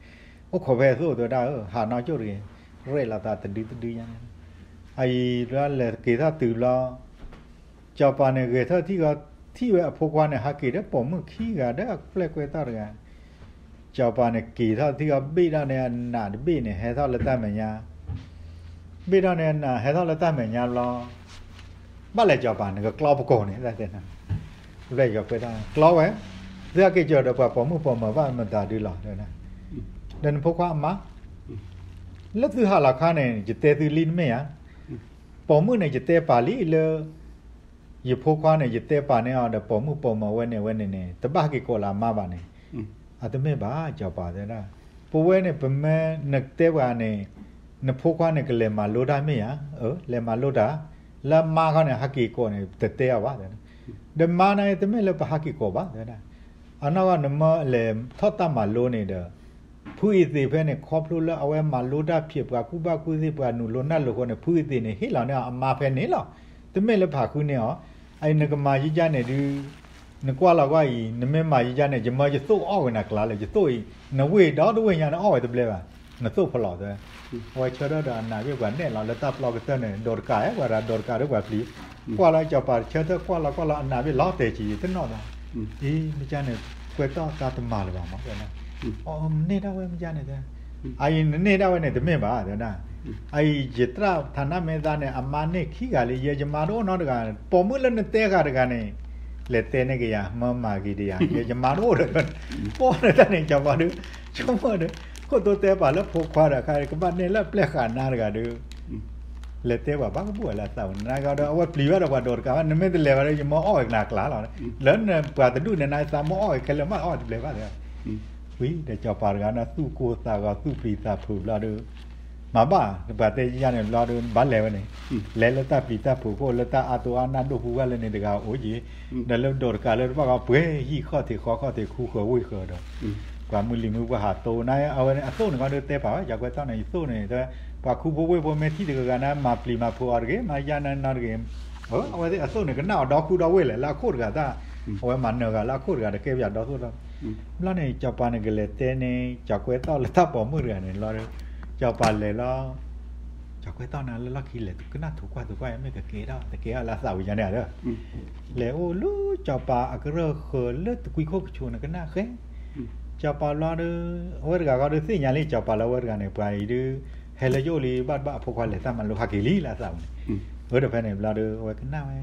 အိၣ်ခိးဖဲအသိၣ်တဲဝဲဒၣ်ဧၢ ဟးနီၢ်ကၠိၣ်တဂ့ၤ ရဲၣ်လီၤသးတဒုတဒုယါန့ၣ် အအံၤဘျီလဲၤက့ၤထီၣ်တုၤဘျီ စီၤပၤန့ၣ်ဂဲၤထၢၣ်ထံၣ်ဃီ ထံၣ်ဝဲအဖိခွါန့ၣ် ဟးက့ၤဒီးပိာ်မုၣ်ခံဂၤဒီးအပျဲၢ်ကွဲးသီၣ်တဂၤ, စီၤပၤန့ၣ်က့ၤထီၣ်ထံၣ်အီၤ ဘ့ၣ်ထီၣ်န့ၢ်အနးတဘ့ၣ်န့ၣ် ဟဲထီၣ်လၢတၢ်မဲာ်ညါ, ဘ့ၣ်ထီၣ်န့ၢ်အနး ဟဲထီၣ်လၢတၢ်မဲာ်ညါဘျီ, ဘၣ်လဲၤစီၤပၤ နကကျီပကိာ်န့ၣ် တဲ ပျဲၢ်ကွဲးသီၣ်န့ၣ် ကျီဝဲ, သုဟဲက့ၤကၢၤဒီးပှၤပိာ်မုၣ်ပိာ်မၢၤဘၣ်မတၤဒုလီၤ, ဒီးနဖိခွါအမါ လၢသုဟးလီၤခါန့ၣ် ယတဲသုလံတမ့ၢ်ဧါ, ပိာ်မုၣ်န့ၣ် ယတဲပာ်လံလၢ ယဖိခွါန့ၣ် ယတဲပာ်န့ၢ်အီၤဒီး ပိာ်မုၣ်ပိာ်မၢၤဝဲန့ၣ်ဝဲန့ၣ်န့ၣ် တဘၣ်ဟးက့ၤကိးလၢအမါဘၣ်န့ၣ်, အတမ့ၢ်ဘၣ် စီၤပၤတဲဒၣ်, ပဝဲန့ၣ် ပမ့ၢ်နတဲပှၤန့ၣ် နဖိခွါန့ၣ် ကလဲၤမၤလိတၢ်မ့ၢ်ဧါ, လဲၤမၤလိတၢ်, လၢအမါခီန့ၣ် ဟးက့ၤကိးန့ၣ် တတဲအီၤဘၣ်, ဒီးမါန့ၣ် တမ့ၢ်လၢပဟးက့ၤကိးဘၣ် တဲဒၣ်, အနီၢ်ကီၢ်နမ့ၢ်လဲၤထီၣ်တၢ်မၤလိန့ၣ်ဒီး ဖုအံၤသ့ၣ်ဖဲန့ၣ် ခီဖျိလၢအဝဲမၤလိတၢ်ဖျဲး ပှၤကူၣ်ဘၣ်ကူၣ်သ့ ပှၤနုာ်လိနၢ်လိာ်ဃိန့ၣ် ဖုအံၤသ့ၣ်န့ၣ် ဟ့ၣ်လီၤန့ၢ်အီၤအမါဖဲန့ၣ်လီၤ, တမ့ၢ်လၢပဟးဃုန့ၢ်အီၤ, အအံၤနကမၤယံကၢန့ၣ်ဒုး နကွၢ်လီၤကွၢ်အံၤ နမ့ၢ်မၤယံကၢန့ၣ် ယမၢယသိၣ်အီၣ်ဝဲနၤကျါလၢ ယသိၣ်အံၤ နဝ့ၢ်ဒီတဝ့ၢ်ညါန့ၣ် အီၣ်ဝဲတဘျဲဘၣ်, နသိၣ်ဖီလီၤတဲ, အဝဲဆၢထၢၣ်ဒီးအနးဘ့ၣ်ပှၤနဲၣ်လီၤလၢတၢ်ပျီကတၢၢ်န့ၣ် ဒိးတကးဝဲဒၣ် ဒိးတကးဒီးပှၤပျံၤ, ကွၢ်လီၤစီၤပၤတဆၢထၢၣ် ကွၢ်လီၤကွၢ်လီၤ အနးဘ့ၣ်လီၤတဲာ်ကံၤတနီၣ်ဒီး, အံၤ မ့ၢ်ကၢန့ၣ် ကွဲးသီၣ်သးတမၤလၢၤဘၣ်မး အမ့ၢ်န့ၢ်ဒၣ်ဝဲမ့ၢ်ကၢန့ၣ်တဲ, အအံၤနန့ၢ်ဒၣ်ဝဲန့ၣ် တမ့ၢ်ဘၣ်တဲဒၣ်, အအံၤယတြၢ်ထးနါမဲာ်သးန့ၣ် အမါန့ၢ်ခံဂၤလံ ယဲယမါတအိၣ်နီတဂၤ, ပိာ်မုၣ်လၢနတဲဂၤတဂၤန့ၣ် လဲၤတဲန့ၢ်က့ၤယၤ မၢမၤက့ၤဒီးယၤ ယဲယမါတအိၣ်ဒီး, ပီၣ်န့ၣ်တၢ်န့ၣ် စီၤပၤဒီး ဆိကမိၣ်ဒီး ခိၣ်သိတဲပာ်လၢဖိခွါဒီး ခါကဘၣ်န့ၢ်လၢအပျဲၢ်ဃာ်နါတဂၤဒီး လဲၤတဲပှၤဘၣ်ကဘူၣ်လၢအသးဝဲန့ၣ် နကဒီး အဝဲပျံၤဘၣ်ဒီးပှၤဒိးတကးဘၣ် နမ့ၢ်တလဲၤဘၣ်ဒီး ယမၢအီၣ်ဝဲကနၤကျါလီၤ, လၢနပှၤတဒူၣ်န့ၣ် နသးမၢအီၣ်ဝဲခဲလၢာ်မး အီၣ်ဝဲတဘျဲဘၣ်တဲ, ဝံၤဒီးစီၤပၤတဂၤန့ၣ် သူၣ်ကိၢ်သးဂီၤ သူၣ်ပျံၤသးဖုးဘျီဒီး မၤဘၣ် ပှၤတဲယၤန့ၣ်ဘျီဒီး ဘၣ်လဲၤဝဲန့ၣ်, လဲၤလၢတၢ်ပျံၤတၢ်ဖုးခိၣ် လၢတၢ်အါတိအါနၢ်ဒိၣ်ပူၤဘၣ်လၢန့ၣ်တဂၤအိၣ်က့ၤ, ဒီးလၢဒိးတကးလၢတဘၣ်ဃီ ပှဲၤဟံၣ်ခီၣ်ထံးဃီခီၣ်ထံး ခူဃၢၤဝ့ၢ်ဃၢၤဒီး ပှၤမုၢ်လံၤမုၢ်ပှၢ်ဟးတိၤန့ၣ် အဝဲန့ၣ် အသိၣ်န့ၣ်ကီဒီးတဲပာ်ဝဲ ယကွဲးသီၣ်န့ၣ် ယသိၣ်န့ၣ် တဲ ပှၤခူဖိဝ့ၢ်ဖိမ့ၢ်ထံၣ်တဂၤဂၤန့ၣ် မၤပျံၤမၤဖုးအီၤတဂ့ၤ မၤယါနၤနၤတဂ့ၤ, အဝဲသ့ၣ်အသိၣ်န့ၣ် ကနၣ်အီၤဒီခူဒီဝ့ၢ်လဲၣ် လၢအခိၣ်တဂၤတၢ်, အဝဲမၤနၢၤဂၤလၢအခိၣ်တဂၤဒီးကဲပယၤဒီသိၣ်ဒီး, ဘျီန့ၣ် စီၤပၤန့ၣ်ကလဲၤတဲန့ၣ် ယကွဲးသီၣ်လၢတၢ်ပိာ်မုၣ်တဂၤန့ၣ်လီၤဒီး, စီၤပၤလဲၤလီၤ စီၤကွဲးသီၣ်န့ၣ်လၢလီၢ်ခံလဲၤကနၣ်ထိးကွၢ်ထိးကွၢ် မ့ၢ်ကကဲထီၣ် တကဲထီၣ်လၢအသးဝံၤညါန့ၣ်ဒီး, လဲၤအိၣ်လၢစီၤပၤအကရၢၢ်ဃၢၤလၢတကွံခိၣ်ကဆိးန့ၣ်ကနၣ်ဃဲ, စီၤပၤဘျီဒီး အဝဲတဂၤဃီဒီးသ့ၣ်ညါလံ စီၤပၤလၢအဝဲတဂၤန့ၣ် ပှၤအံၤဒုး ဟဲလၢယအိၣ်လံ ဘၣ်တဘၣ်အဖိခွါလဲၤတၢ်မၤလိဟးက့ၤလံလၢအသးဝံၤန့ၣ်, အၢ ဒီးဖဲန့ၣ်ဘျီဒီး အဝဲကနၣ်ဝဲ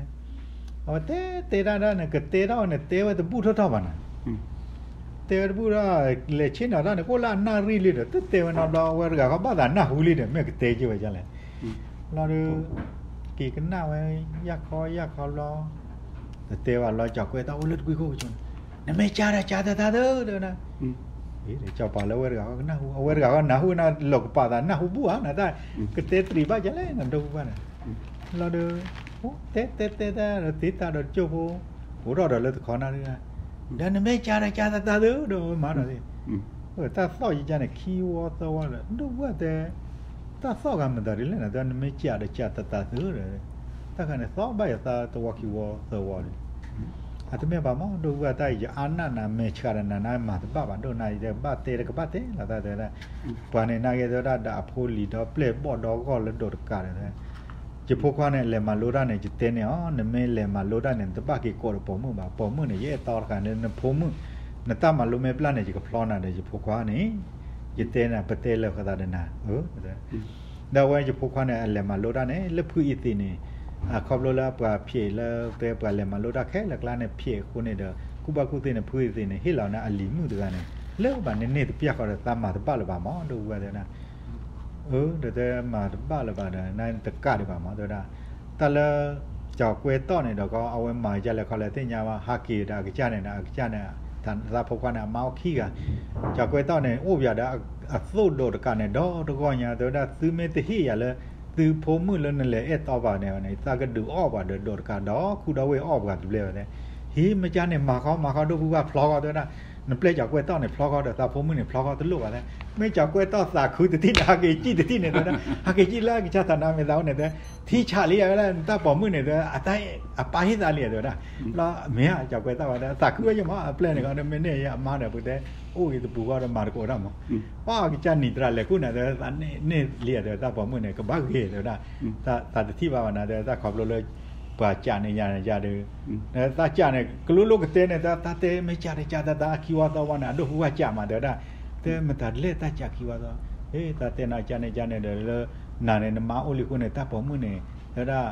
အဝဲတဲတဲဒၣ်ဒၣ်န့ၣ် ကတဲထီၣ်ဝဲန့ၣ် တဲဝဲတဘူၣ်ထီၣ်ထီၣ်ဘၣ်နၤ, တဲဝဲတဘူၣ်ထီၣ် လဲၤဆ့ၣ်နီၤတၢ်န့ၣ် ကအိၣ်လၢအနၣ်ရံၣ်လံဒီး တတဲဝဲနီတဘျီ အဝဲတဂၤဃီဘၣ်သးနၢ်ဟူလံဒီး မ့ၢ်ကတဲက့ၤဝဲဒ်လဲၣ်, ဘျီဒီး က့ၤကနၣ်ဝဲ ယၢ်ခီယၢ်ခီဘျီ တတဲဘၣ်လီၤ စီၤကွဲးသီၣ်အိၣ်လၢတကွံခိၣ်ကဆိးန့ၣ် နမ့ၢ်ကၢ်ဒီးကၢ်တၢ်တၢ်သၢ တဲဝဲဒၣ်, စီၤပၤလၢအဝဲတဂၤဃီကနၢ်ဟူ အဝဲတဂၤဃီနၢ်ဟူဝဲန့ၣ် လီၤကပာ်သးနၢ်ဟူဘူၣ်ဧါ နတၢ် ကတဲတရံးဘၣ်ကလဲၣ် နဒိၣ်ပူၤဘၣ်န့ၣ်, ဘျီဒီး တဲတဲတဲတဲဒီး သ့တၢ်ဒီးကၠိဖိ အိၣ်ထီၣ်ဒီးလၢတခီနၣ်ရံၣ်, ဒီးနမ့ၢ်ကၢ်ဒီးကၢ်တၢ်တၢ်သၢ ဒီးဝဲမၤဒီးသ့ၣ်, တၢ်သီၣ်ယကၢ်န့ၣ် ခံဝီသၢဝီဒီး ဒိၣ်ပူၤဘၣ်တဲ တၢ်သီၣ်ဂၤမတၤဒ်လဲၣ်န့ၣ် တဲနမ့ၢ်ကၢ်ဒီးကၢ်တၢ်တၢ်သၢဒီး တၢ်ခါန့ၣ် သီၣ်ဘၣ်ယသးတဝီခံဝီသၢဝီဒီး အတမ့ၢ်ဘၣ်မး ဒိၣ်ပူၤဘၣ်တၢ်အံၤ ယအါနၣ်နၤ မဲာ်ဆှးဒီးနၤ နမၤတဘၣ်ဘၣ် ဒိၣ်နၤအံၤတဲ ဘၣ်တဲတကဘၣ်တဲလီၤတၢ်တဲဝဲဒၣ်, ပှၤန့ၣ်နာ်က့ၤတဲဝဲဒၣ် ဒီးအဖိလံၤဒီးပျဲၢ်ဘီၣ်ဒီဂီၢ်လၢဒိးတကးဒီး ယဖိခွါန့ၣ် အလဲၤမၤလိတၢ်န့ၣ် ယတဲန့ၢ်အီၤ နမ့ၢ်လဲၤမၤလိတၢ်န့ၣ် နတဘၣ်က့ၤကိးဒီးပိာ်မုၣ်ဘၣ် ပိာ်မုၣ်န့ၣ် ယအဲၣ်တီတခါန့ၣ် နဖိမုၣ် နတၢ်မၤလိမ့ၢ်ပျၢ်န့ၣ် ယကဖျီနၤဒီးယဖိခွါန့ၣ် ယတဲနၤ ပတဲလၢာ်ဃီသးဒီးနၤ ဒီးအဝဲယဖိခွါန့ၣ် အလဲၤမၤလိတၢ်န့ၣ် လၢဖုအံၤသ့ၣ်န့ၣ် အခီဖျိလၢပှၤဖျဲးလၢတဲပှၤလဲၤမၤလိတၢ်ခဲလၢာ်ကျါန့ၣ် ဖျဲးအဃိန့ၣ်ဒီး ကူၣ်ဘၣ်ကူၣ်သ့န့ၣ် ဖုအံၤသ့ၣ်န့ၣ် ဟ့ၣ်လီၤန့ၢ်အလံၤမုၣ်တဂၤန့ၣ် လၢဘၣ်န့ၣ်န့ၢ်တပျၢ်ဃီဒီးသးမၤတဘၣ်လၢၤဘၣ်မး ဒိၣ်ပူၤဘၣ်တဲဝဲဒၣ် အၢ ဒီးတဲမၤတဘၣ်လၢၤဘၣ်ဒီး နတကးဒံးဘၣ်မး တဲဝဲဒၣ် တၢ်လၢ စီၤကွဲးသီၣ်န့ၣ်ဒီးကီး အဝဲမၤကလဲၣ်ခီလဲၣ်သ့ၣ်ညါဘၣ် ဟးက့ၤဒီးအကစၢ်န့ၣ်ဒီး အကစၢ်န့ၣ် သးဖိခွါန့ၣ် အမါအိၣ်ခံဂၤ စီၤကွဲးသီၣ်န့ၣ် အိၣ်ပယီၤဒီး အသိၣ်ဒိးတကးန့ၣ် ဒီတဂီၢ်ညါ တဲဝဲဒၣ် သုမ့ၢ်တဟ့ၣ်ယၤလၢ သုဖိမုၣ်လၢနလဲၤအဲၣ်တီပာ်န့ၣ်န့ၣ် သးကဒုးအီၣ်ပှၤဒီးဒိးတကးဒီး ခူဒီဝ့ၢ်အီၣ်ပှၤတဘျဲၣ်ဝဲ ဟံးမ့ၢ်ကန့ၣ် မၤဃီမၤဃီ ဒိၣ်ပူၤဘၣ်ဖျီဃီ တဲဝဲဒၣ် နပျဲၢ်စီၤကွဲးသီၣ်န့ၣ် ဖျီဃီဒီးသးဖိမုၣ်န့ၣ် ဖျီဃီတလိၣ်ဘၣ်တဲ မ့ၢ်စီၤကွဲးသီၣ်သးခုတထံၣ်န့ၣ် ဟးက့ၤကံၣ်တထံၣ်န့ၣ် တဲဝဲဒၣ် ဟးက့ၤကံၣ်လၢအကစၢ်သးနါမဲာ်သးအိၣ်န့ၣ် တဲ ထံဆးလံယဝဲဒၣ် နတၢ်ပိာ်မုၣ်န့ၣ် တဲ အတၢ်အပၢ်ဟ့ၣ်သးလံ တဲဝဲဒၣ် ဘျီမ့ၢ်ဧါ စီၤကွဲးသီၣ်ဝဲဒၣ် သးခုဝဲယမး အပျဲၢ်န့ၣ် မ့ၢ်န့ၢ်ယအမါဒီး ပကတဲ အိၣ်ဂ့ၤတပူၤဃီဒီးမၤတကိးတၢ်မး ပှၤကစၢ်နံၤတြၢ်လဲၤကူၣ်နၤ တဲ သးန့ၢ်လံ တဲ တၢ်ပိာ်မုၣ်န့ၣ် ကဘၣ်ဂ့ၤ တဲဝဲဒၣ် သးတထံၣ်ဘၣ်ဘၣ်နၤ တဲ တၢ်ခီဖျိလၢ ပှၤကးန့ၢ်ယၤန့ၣ်ယၤဒီး, သးကးန့ၣ် ကလိလိကတဲန့ၣ် တၢ်တဲမ့ၢ်ကးတကး တၢ်သးအခံဝါသီဝါန့ၣ် အဒိၣ်ဟူဝါကးမး တဲဝဲဒၣ်, တဲမတၤလဲၣ်တၢ်ကးခံဝါသီ, တၢ်တဲနၤကးန့ၣ်ကးန့ၣ်ဒီး လၢနၤန့ၣ် နမါအိၣ်လံအဃိန့ၣ် တၢ်ပိာ်မုၣ်န့ၣ် တဲဝဲဒၣ်,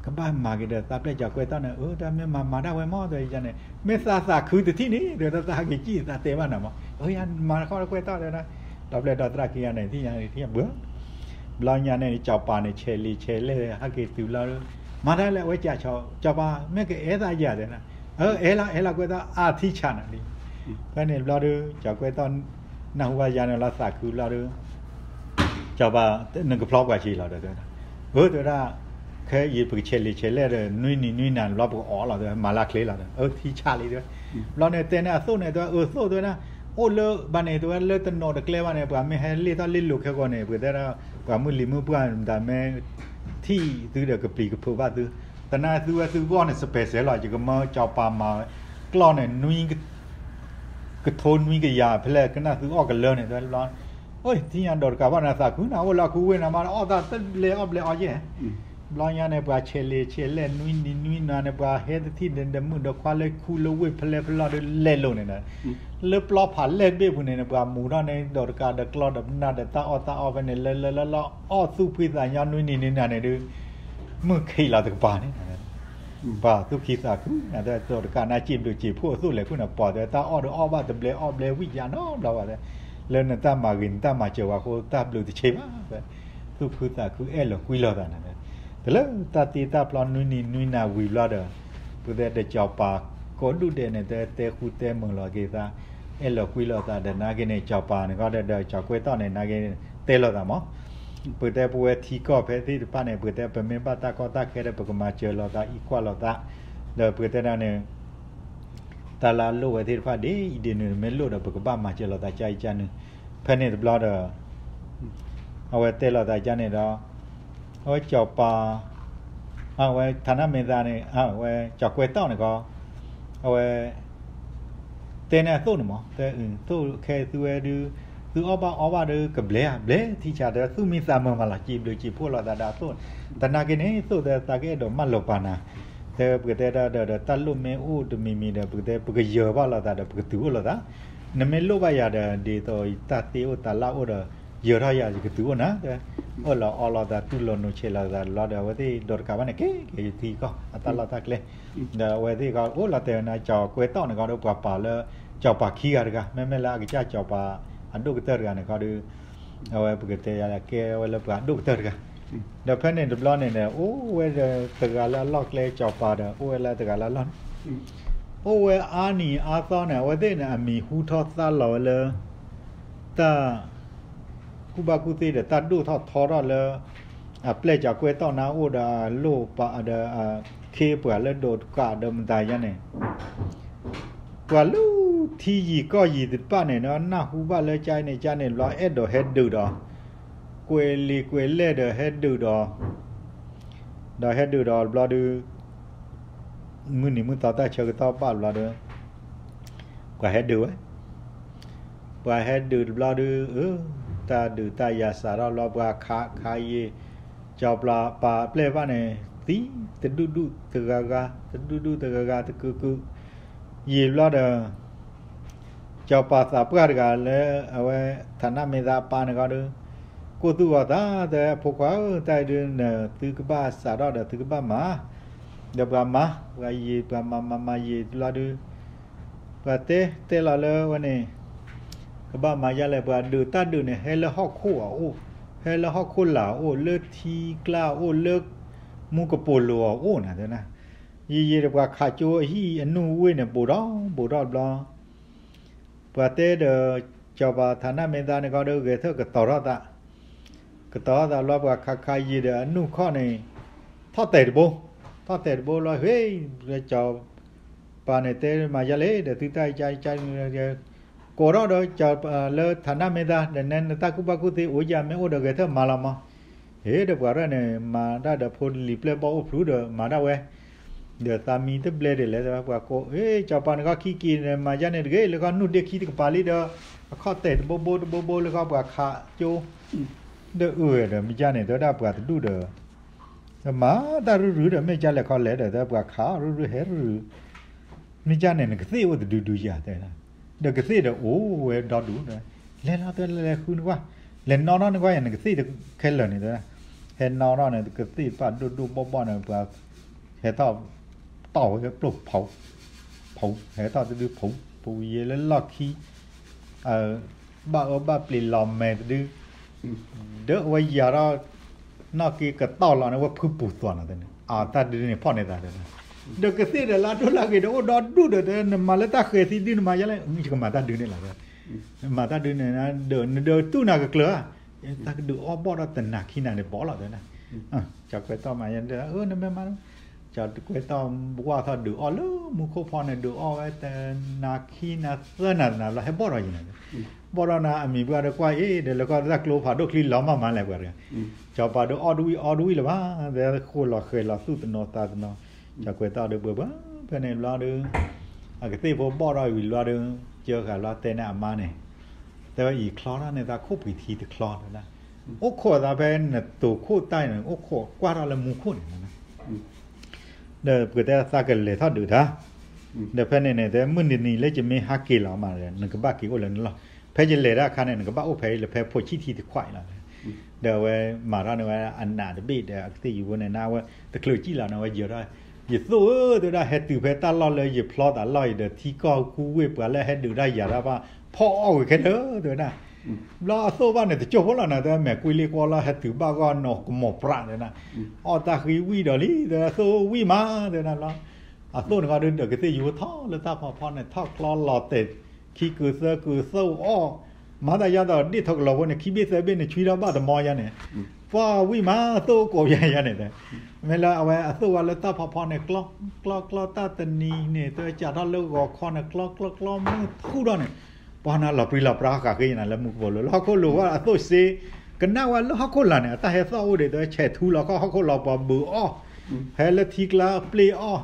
ကဘၣ်မၤက့ၤဒီးသးပျဲၢ်ကၠီၤကွဲၢ်တီၢ်န့ၣ်, တၢ်မ့ၢ်မၤမၤဒၣ်ဝဲမး တဲယၤန့ၣ် မ့ၢ်သးသးခုတထံၣ်န့ၣ် တဲဝဲဒၣ် သးဟဲက့ၤကံၣ်သးတဲဘၣ်နၤမး, ယမၤတခီကွဲၢ်တီၢ် တဲဝဲဒၣ်, ဒီးပျဲၢ်ဒီသရၣ်ခံဂၤန့ၣ် ထံၣ်ညါထံၣ်ညါဘၣ် ဘျီညါန့ၣ် ကၠီၤပၤန့ၣ် ဆဲးလံာ်ဆဲးလဲၢ်ဟဲက့ၤတုၤလီၤ, မၤတၢ်လၢအဝဲကးဆီ, ကၠီၤပၤ မ့ၢ်ကအဲၣ်သးယၤ တဲဝဲဒၣ်, အဲၣ်လီၤ အဲၣ်လီၤကွဲၢ်တီၢ် အါထံဆးနၤလံ, ဖဲန့ၣ်ဘျီဒီး ကၠီၤကွဲၢ်တီၢ် နၢ်ဟူဘၣ်ယၤန့ၣ်လီၤသးခုဘျီဒီး ကၠီၤပၤ နကဖျီပှၤဆံးလီၤဒီး တဲဝဲဒၣ်, အၢ တဲဝဲဒၣ်, ခဲအံၤပကဆဲးလံာ်ဆဲးလဲၢ်ဒီး နွံနံၤနွံနၤန့ၣ်ဘျီပကအီၣ်လီၤ တဲဝဲ မၤလၢချ့လီၤဒီး အၢ ထံဆးလံ တဲဝဲ, ဘျီန့ၣ် တဲန့ၢ်အသိးန့ၣ် တဲဝဲ အၢ သိး တဲဝဲဒၣ်, အိၣ်လၢဘၣ်န့ၣ် တဲဝဲ လၢတနီၤတကျဲဘၣ်န့ၣ် ပှၤမ့ၢ်ဟဲလ့ၣ်ထီၣ်လ့ၣ်လီၤခဲဂီၤန့ၣ် ပတဲဒၣ် ပှၤမုၢ်လံၤမုၢ်ပှၢ်မတၤမ့ၢ်ထံၣ်သုဒီးကပျံၤကဖုးဘၣ်သု, သနာ်သုဝဲသုဂီၢ်န့ၣ် စပဲးစဲးလီၤ ယကမၢကၠီၤပၤမၤကျီၢ်န့ၣ် နွံ ကထိနွံကယၤဖဲလဲၣ် ကနၣ်သုအီၣ်ကလၢန့ၣ် တဲဝဲဘျီ, အိၣ်ထံၣ်ညါဒီးတကးဘၣ်န့ၣ် သးခုန့ၣ် အိၣ်လၢအခူဝ့ၢ်န့ၣ် မ့ၢ်အီၣ်တၢ်တဘျဲအီၣ်ဘျဲအီယဲၢ်, ဘျီညါန့ၣ် ပှၤဆဲးလံာ်ဆဲးလဲၢ် နွံနံၤနွံနၤန့ၣ် ပှၤဟဲတထံၣ်ဒီးမုၣ်ဒီးခွါလၢခူလၢဝ့ၢ်ဖဲလဲၣ်ဖဲလဲၣ်ဒီးလဲၤလိာ်န့ၣ်ဒီး, လၢပျီဖးလဲၢ်တဘ့ၣ်ပူၤန့ၣ် ပှၤမူၤထီၣ်န့ၣ် ဒီးတကးဒီးကျီၢ်ဒီးပနၢ်ဒီးတၢ်အီၣ်တၢ်အီဖဲန့ၣ် လၢလၢလၢလၢအီၣ်သူၣ်ဖှံသးညီနွံနံၤနွံနၤန့ၣ်ဒီး မုၢ်ခံးလီၤတကပၤန့ၣ် ပှၤသူၣ်ခံသးခု ဒီးတကးနၤစံးဘျုးစံးဖှိၣ်အသိးလဲၣ် ဃုန့ၣ် ပှၤတဲတၢ်အီၣ်ဒီးအီၣ်ဘၣ်တဘျဲအီၣ်ဘျဲဝံၣ်ယါနီတဘျီဘၣ်, လၢနတၢ်မၤဂ့ၤနတၢ်မၤစၢၤဝဲအဃိ တၢ်ဘျုးတဆံးဘၣ်, သူၣ်ခုသးခုအဲၣ်လီၤကွံလိာ်သးန့ၣ်, တလၢတၢ်တ့တၢ်ဖျီနွံနံၤနွံနၤဝံၤဘျီဒီး ပတဲဒီးကၠီၤပၤကိးဒူၣ်ဒဲးန့ၣ် တဲတဲဃူတဲမုာ်လီၤက့ၤသး အဲၣ်လီၤကွံလိာ်သးဒီး နာ်က့န့ၣ် ကၠီၤပၤန့ၣ်ဃီဒီး ကၠီၤကွဲၢ်တီၢ်န့ၣ် နာ်က့တဲလိာ်သးမး, ပတဲပဝဲထံကီၢ်ဖဲသ့ၣ်တဖၣ်န့ၣ် ပတဲပမ့ၢ်ဘၣ်တၢ်ကီတၢ်ခဲဒီး ပကမၤစၢၤလိာ်သး အံးကွၢ်လိာ်သး, ဒီးပတဲဒၣ်န့ၣ် တၢ်လၢအလိၣ်ဝဲသ့ၣ်တဖၣ်ဒ်အံၤဒ်နုၤ မ့ၢ်လိၣ်ဒီး ပကဘၣ်မၤစၢၤလိာ်သးကၢအံၤကၢနုၤ, ဖဲန့ၣ်တဘျီဒီး အဝဲတဲလိာ်သးကၢန့ၣ်ဒီး အဝဲကၠီၤပၤ အဝဲ ဌာနမင်းသား န့ၣ် အဝဲကၠီၤကွဲၢ်တီၢ်န့ၣ်ခီ အဝဲ တဲန့ၢ်အသိးန့ၣ်မး တဲသိးခဲသုဝဲဒုး သုအီၣ်ဘၣ်အီဘၣ်ဒီးကဘျဲဧါ ဘျဲထံဆး တဲသူၣ်မံသးမုာ်မးလီၤ စံးဘျုးစံးဖှိၣ်လိာ်သးဒီးအသိး, သနာ်က့န့ၣ်သိးတဲသးကအဲၣ်ဒိးမၢလီၤပာ်နၤ, တဲပကတဲဒီး တၢ်လိၣ်မ့ၢ်အိၣ်တမံၤမံၤဒီး ပကတဲပကယၢၤဘၣ်လိာ်သးဒီး ပကတုၤအိၣ်လိာ်သး, နမ့ၢ်လိၣ်ဘၣ်ယၤဒီး ဒ်သိးတၢ်သ့အိၣ်တၢ်လၢ်အိၣ်ဒီး ယၢၤထီၣ်ယၤယကတုၤအိၣ်နၤ, တဲ အၢၣ်လီၤအီလီၤသး တူၢ်လိာ်နိးဆဲးလိာ်သးတဘျီဒီး အဝဲသ့ၣ်ဒီးတကးဘၣ်န့ၣ် ကဲကဲယထံကီၢ် အတၢ်လီၢ်တၢ်ကျဲ, ဒီးအဝဲသ့ၣ်ခီ အိၣ်လီၤတဲာ်ဝဲန့ၣ် ကၠီၤကွဲၢ်တီၢ်န့ၣ်ခီဒီး ပှၤပာ်လၢ ကၠီၤပၤခံဂၤတဂၤ မ့မ့ၢ်လၢအကစၢ်ကၠီၤပၤအဒိၣ်ကတၢၢ်တဂၤန့ၣ်ခီဒီး အဝဲပကတဲယၤလၢကဲဝဲလၢပှၤအဒိၣ်ကတၢၢ်တဂၤ, ဒီးဖဲန့ၣ်တဘျီန့ၣ်ဒီး အိၣ်ဝဲဒီးတဂၤလၢအလီၢ်ကျဲ ကၠီၤပၤဒီး အိၣ်ဝဲလၢတဂၤလၢအလီၢ်န့ၣ် အိၣ်ဝဲအါနံၤအါသီန့ၣ် အဝဲသ့ၣ်န့ၣ် အမံၤဟူထီၣ်သါလီၤဝဲလၢ တၢ် ကူၣ်ဘၣ်ကူၣ်သ့ဒီး တၢ်ဒိၣ်ထီၣ်ထီထီၣ်လၢ အပျဲၢ်ကၠီၤကွဲၢ်တီၢ်န့ၣ်အိၣ်ဒီး အလိၣ်ပာ်ဒီး အခ့အပှၤလၢဒိးတကးဒီးမတၤယါန့ၣ် ပှၤလၢထံယံၤကီၢ်ယံၤသ့ၣ်တဖၣ်န့ၣ် နၢ်ဟူဘၣ်လၢကၠါအံၤန့ၣ် ကၠါန့ၣ်ဘျီ အဲၣ်ဒိးဟဲဒုးဒီး ကွဲးလံာ်ကွဲးလဲၢ်ဒီးဟဲဒုးဒီး ဒီးဟဲဒုးဒီးဘျီဒုး မုၢ်နံၤမုၢ်သီတၢ်ဆၢကတီၢ်ဘၣ်ဘျီဒီး ပှၤဟဲဒုးဝဲ ပှၤဟဲဒုးတဘျီဒုး အၢ တၢ်ဒုးတၢ်ယၤစးထီၣ်ဘျီ ပှၤခးခးယံာ် ကၠီၤပၤပာ်အပျဲၢ်ဘၣ်န့ၣ် သံတဒူၣ်ဒူၣ်တဂၤဂၤ တဒူၣ်ဒူၣ်တဂၤဂၤ တကုာ်ကုာ် ယံာ်ဘျီဒီး ကၠီၤပၤသးပှၢ်တဂၤလၢ အဝဲ ဌာနမင်းသား အပၢ်န့ၣ်ခီဒီး ကိးသူၣ်ဂီၤသး တဲ ဖိခွါဧၢ တၢ်အံၤဒုး နသုကဘၣ်စးထီၣ်ဒီးသုကဘၣ်မၤ ဒီးပှၤမၤ ပှၤယံာ် ပှၤမၤမၤမၤယံာ်တဘျီဒုး ပှၤတဲတဲလီၤလၢဝဲန့ၣ် ကဘၣ်မၤယါလဲၣ် ပှၤဒုးတၢ်ဒုးန့ၣ် ဟဲလၢဟီၣ်ခိၣ်အအိၣ် ဟဲလၢဟီၣ်ခိၣ်လာ်အအိၣ် လၢထံကျါအအိၣ် လၢမူကပိာ်လိၤအအိၣ်န့ၣ် တဲ ယံာ်ယံာ်ဒီးပှၤခးကၠိအဟံၣ်အနူၢ်ဝ့ၢ်န့ၣ် ဘူးထီၣ်ဘူးထီၣ်တဘျီ ပှၤတဲဒီး ကၠီၤပၤ ဌာနမင်းသား န့ၣ်ခီဒီး ဂဲၤထၢၣ်ကတီၤထီၣ်သး ကတီၤထီၣ်သးဘျီ ပှၤခးခးယံာ်ဒီးအနူၢ်ခီၣ်န့ၣ် ထီၣ်တဲာ်တဘိ ထီၣ်တဲာ်တဘိလီၤ ဟ့ၣ် ကၠီၤပၤန့ၣ်တဲမၤယါလဲၣ်ဒီး သုတၢ်က ကိးထီၣ်ဒီး ကၠီၤပၤလၢ ဌာနမင်းသား ဒီးနဲနတၢ်ကူၣ်ဘၣ်ကူၣ်သ့ အိၣ်ယၤမ့ၢ်အိၣ်ဒီး ဂဲၤထၢၣ်မၤလီၤမး ဟ့ၣ်ဒီးပှၤရဲၣ်န့ၣ် မၤတၢ်ဒီးဖိလံၤပျဲၢ်ဘီၣ်အိၣ်ဖျူဒီး မၤဒၣ်ဝဲ ဒီးသးမံတဘျဲဒ်လဲၣ် ပှၤကိး ဟ့ၣ် ကၠီၤပၤန့ၣ်ခီခံက့ၤန့ၣ် မၤယါန့ၣ်တဂ့ၤ လၢခီနူၢ်ဒ့ခံတကပၤလံဒီး အခီၣ်တဲာ်တဘိဘိတဘိဘိလၢခီပှၤခးကၠိ ဒီးအုၣ်ဒီးမ့ၢ်ယါန့ၣ် တဲဝဲဒၣ်ပှၤတဒူၣ်ဒီး မၤတၢ်ရုၢ်ရုၢ်ဒီး မ့ၢ်ကလဲၤခီလဲၤဒီး တဲပှၤခးအီၣ်ရုၢ်ရုၢ်ဟဲရုၢ်ရုၢ်, မ့ၢ်ကန့ၣ် နကသ့ၣ်အိၣ်တဒုဒုယၤတဲ, ဒီးကသ့ၣ်ဒီးအိၣ်ဝဲဒီဒူၣ်ဒီး, လဲၤလီၤတဲလဲၤလဲၤဃုနကွၢ်, လဲၤနီၣ်ထီၣ်နကွၢ်ယၤ နကသ့ၣ်တခဲလၢာ်န့ၣ်တဲ, ဟဲနီၣ်ထီၣ်န့ၣ် ကသ့ၣ်တဖၣ်ဒိၣ်ဒိၣ်ဘီၣ်ဘီၣ်န့ၣ် ပှၤဟဲထီၣ်တီၢ်ဝဲပျိၢ်ဖီ ဖီ ဟဲထီၣ်တဒုဖီ ဖီယဲလၢလီၢ်ခံ ဘၣ်အၢဘၣ်ပျ့ၤလီၤမဲာ်တဒု, ဒီးအဝဲယၤထီၣ် နီၣ်က့ကတီၢ်လီၤန့ၣ် ဝဲဖုပူၤသွးနီၤတဲန့ၣ် အတၢ်ဒုန့ၣ်ဖီၣ်န့ၢ်သးတဲ, ဒီးကသ့ၣ်ဒီးလၢအဒိၣ်လၢအဂ့ၤဒီးအိၣ်ဒီဒူၣ်ဒီးတဲ နမၤလၢတၢ်ဃဲၤသံဒုနမၤယဲလဲၣ် ယကမၤတၢ်ဒုန့ၣ်လီၤတဲ, နမၤတၢ်ဒုန့ၣ် ဒီးနဒုးတူၢ်နၤကကျၢၤဧါ, တၢ်ကဒုးအီၣ်ဘီၣ်ဒီးတနၤခံနၤန့ၣ်ဘီၣ်လီၤတဲ, ကၠီၤကွဲးတီၢ်မၤယဲ နမ့ၢ်မၤ ကၠီၤကွဲးတီၢ်ဘှၣ်ထီၣ်ဒုးအီၣ်လၢမူခိၣ်ဖီန့ၣ် ဒုးအီၣ်ဝဲတနၤခံနၤသၢနၤတနၤဘျီ ဟဲဘီၣ်ထီၣ်ယံၤန့ၣ်, ဘီၣ်ထီၣ်နၤအမံၤပှၢ်ဒီးကွၢ်အံၤ ဒီးလၢကီၢ်တၢ်ကျိဖးဒိၣ်ချံလီၤမးမးလဲၣ်ပှၤတဂၤ, ကၠီၤပၤဒုးအီၣ်တဝံၣ်အီတဝံၣ်လၢၤဘၣ်, တဲဃိလီၤဃဲၤလီၤသူၣ်တနီၤသးတနီၤ, ကၠီၤကွဲးတီၢ်ဒုးဘၢဘၢ ဖဲန့ၣ်ဘျီဒီး အကသ့ၣ်ဖိဘီၣ်ထီၣ်ဝံၤဘျီဒီး ကၢဃာ်ဘျီတဲန့ၣ်အမါန့ၣ်, တဲဝဲအံၤချီထီၣ်န့ၣ် သးခိၣ်ပှံၤထံတချီတဲဒၣ်, အိၣ်ခိးသးဖဲနတိၤခိၣ်တၢ်န့ၣ် အိၣ်ခိးကွၢ်ထီၣ်လၢမူခိၣ်န့ၣ် ဒီးပကတဲသးကလဲၤထီၣ်ဒုးတၢ်, ဒီးဖဲန့ၣ်န့ၣ် တဲမုၢ်နံၤနံၤလၢယမ့ၢ်ဟးက့ၤလီၤမး နကဘၣ်က့ၤအိၣ်လၢနလီၢ်, ဖဲယလဲၤတၢ်အခါန့ၣ် နကဘၣ်အိၣ်ဖဲအံၤလၢဖဲဖိဆံၣ်ထံတခွးအံၤလီၤ, ဒီးအဝဲမၤထီၣ်န့ၢ်ဝဲအနးတဘ့ၣ်ဒီး အကသ့ၣ်ယူၤဖိန့ၣ် နဝဲတချုးစံၣ်လီၤန့ၣ် အဝဲယၢၤထီၣ်, ယသိၣ်ဧၢ တဲဝဲဒၣ် ဟဲတုၤဖဲတၢ်လီၢ်လၢယဖျီသးလီၢ်အံၤဒီး ထံကီၢ်ကူဝ့ၢ်ပှၤလၢဟဲဒုးတၢ်ယၤတၢ်ဘၣ် ဖီၣ်အီၣ်ဝံၤခဲလၢာ် တဲဝဲဒၣ် ဘျီအသိၣ်ဘၣ်န့ၣ် တကၠိၢ်ဖိလီၤနၤ တဲမဲာ်ကွံလ့ကွီလီၤ ဟဲတုၤဘၣ်ဂီၢ်နီၢ်ကမီၤပြးတဲဒၣ်, အီၣ်တၢ်ဃံဝံၣ်ဒီးလံ တဲသိၣ်ဝံၣ်မး တဲဒၣ်ဘျီ, အသိၣ်န့ၣ်ဃီဒီးကသ့ၣ်ယူၤထီၣ်လၢတၢ်ဖီဖီန့ၣ် ထီၣ်ချီလီၤတဲာ် ခံကုာ်သၢကုာ်သိၣ်အီၣ်, မၤတၢ်ယါဒီးဒ့ၣ်ထီၣ်ကလီၤဖိန့ၣ် ခံဘ့ၣ်သၢဘ့ၣ်န့ၣ် ဆွံထီၣ်ဘၣ်တမီယါန့ၣ်, ပှၤဝံၣ်မးသိၣ်ကိးယါယါန့ၣ်တဲ, မ့ၢ်လၢအဝဲအသိၣ်ဝဲလၢတၢ်ဖီဖီန့ၣ် ကျီကျီကျီတၢ်တနံၤန့ၣ် တဲစးထီၣ်လၢဂီၤခီန့ၣ် ကျီကျီကျီမုၢ်ထူၣ်ထီၣ်န့ၣ် ပှၤနၤလီၤပြံလီၤပြါဃာ်ဃ့ယါန့ၣ် လၢမူကပိာ်လိၤ လၢဟီၣ်ခိၣ်လိၤဝဲအသိၣ်စ့ ကနၣ်ဝဲလၢဟီၣ်ခိၣ်လာ်န့ၣ် အတၢ်ဟဲသီၣ်အိၣ်ဒံး တဲဆဲးထူလီၤခီၣ်ဟီၣ်ခိၣ်လီၤပှၤဘုးအီၣ်, ဟဲလၢထံကျါပျ့ၤအီၣ်,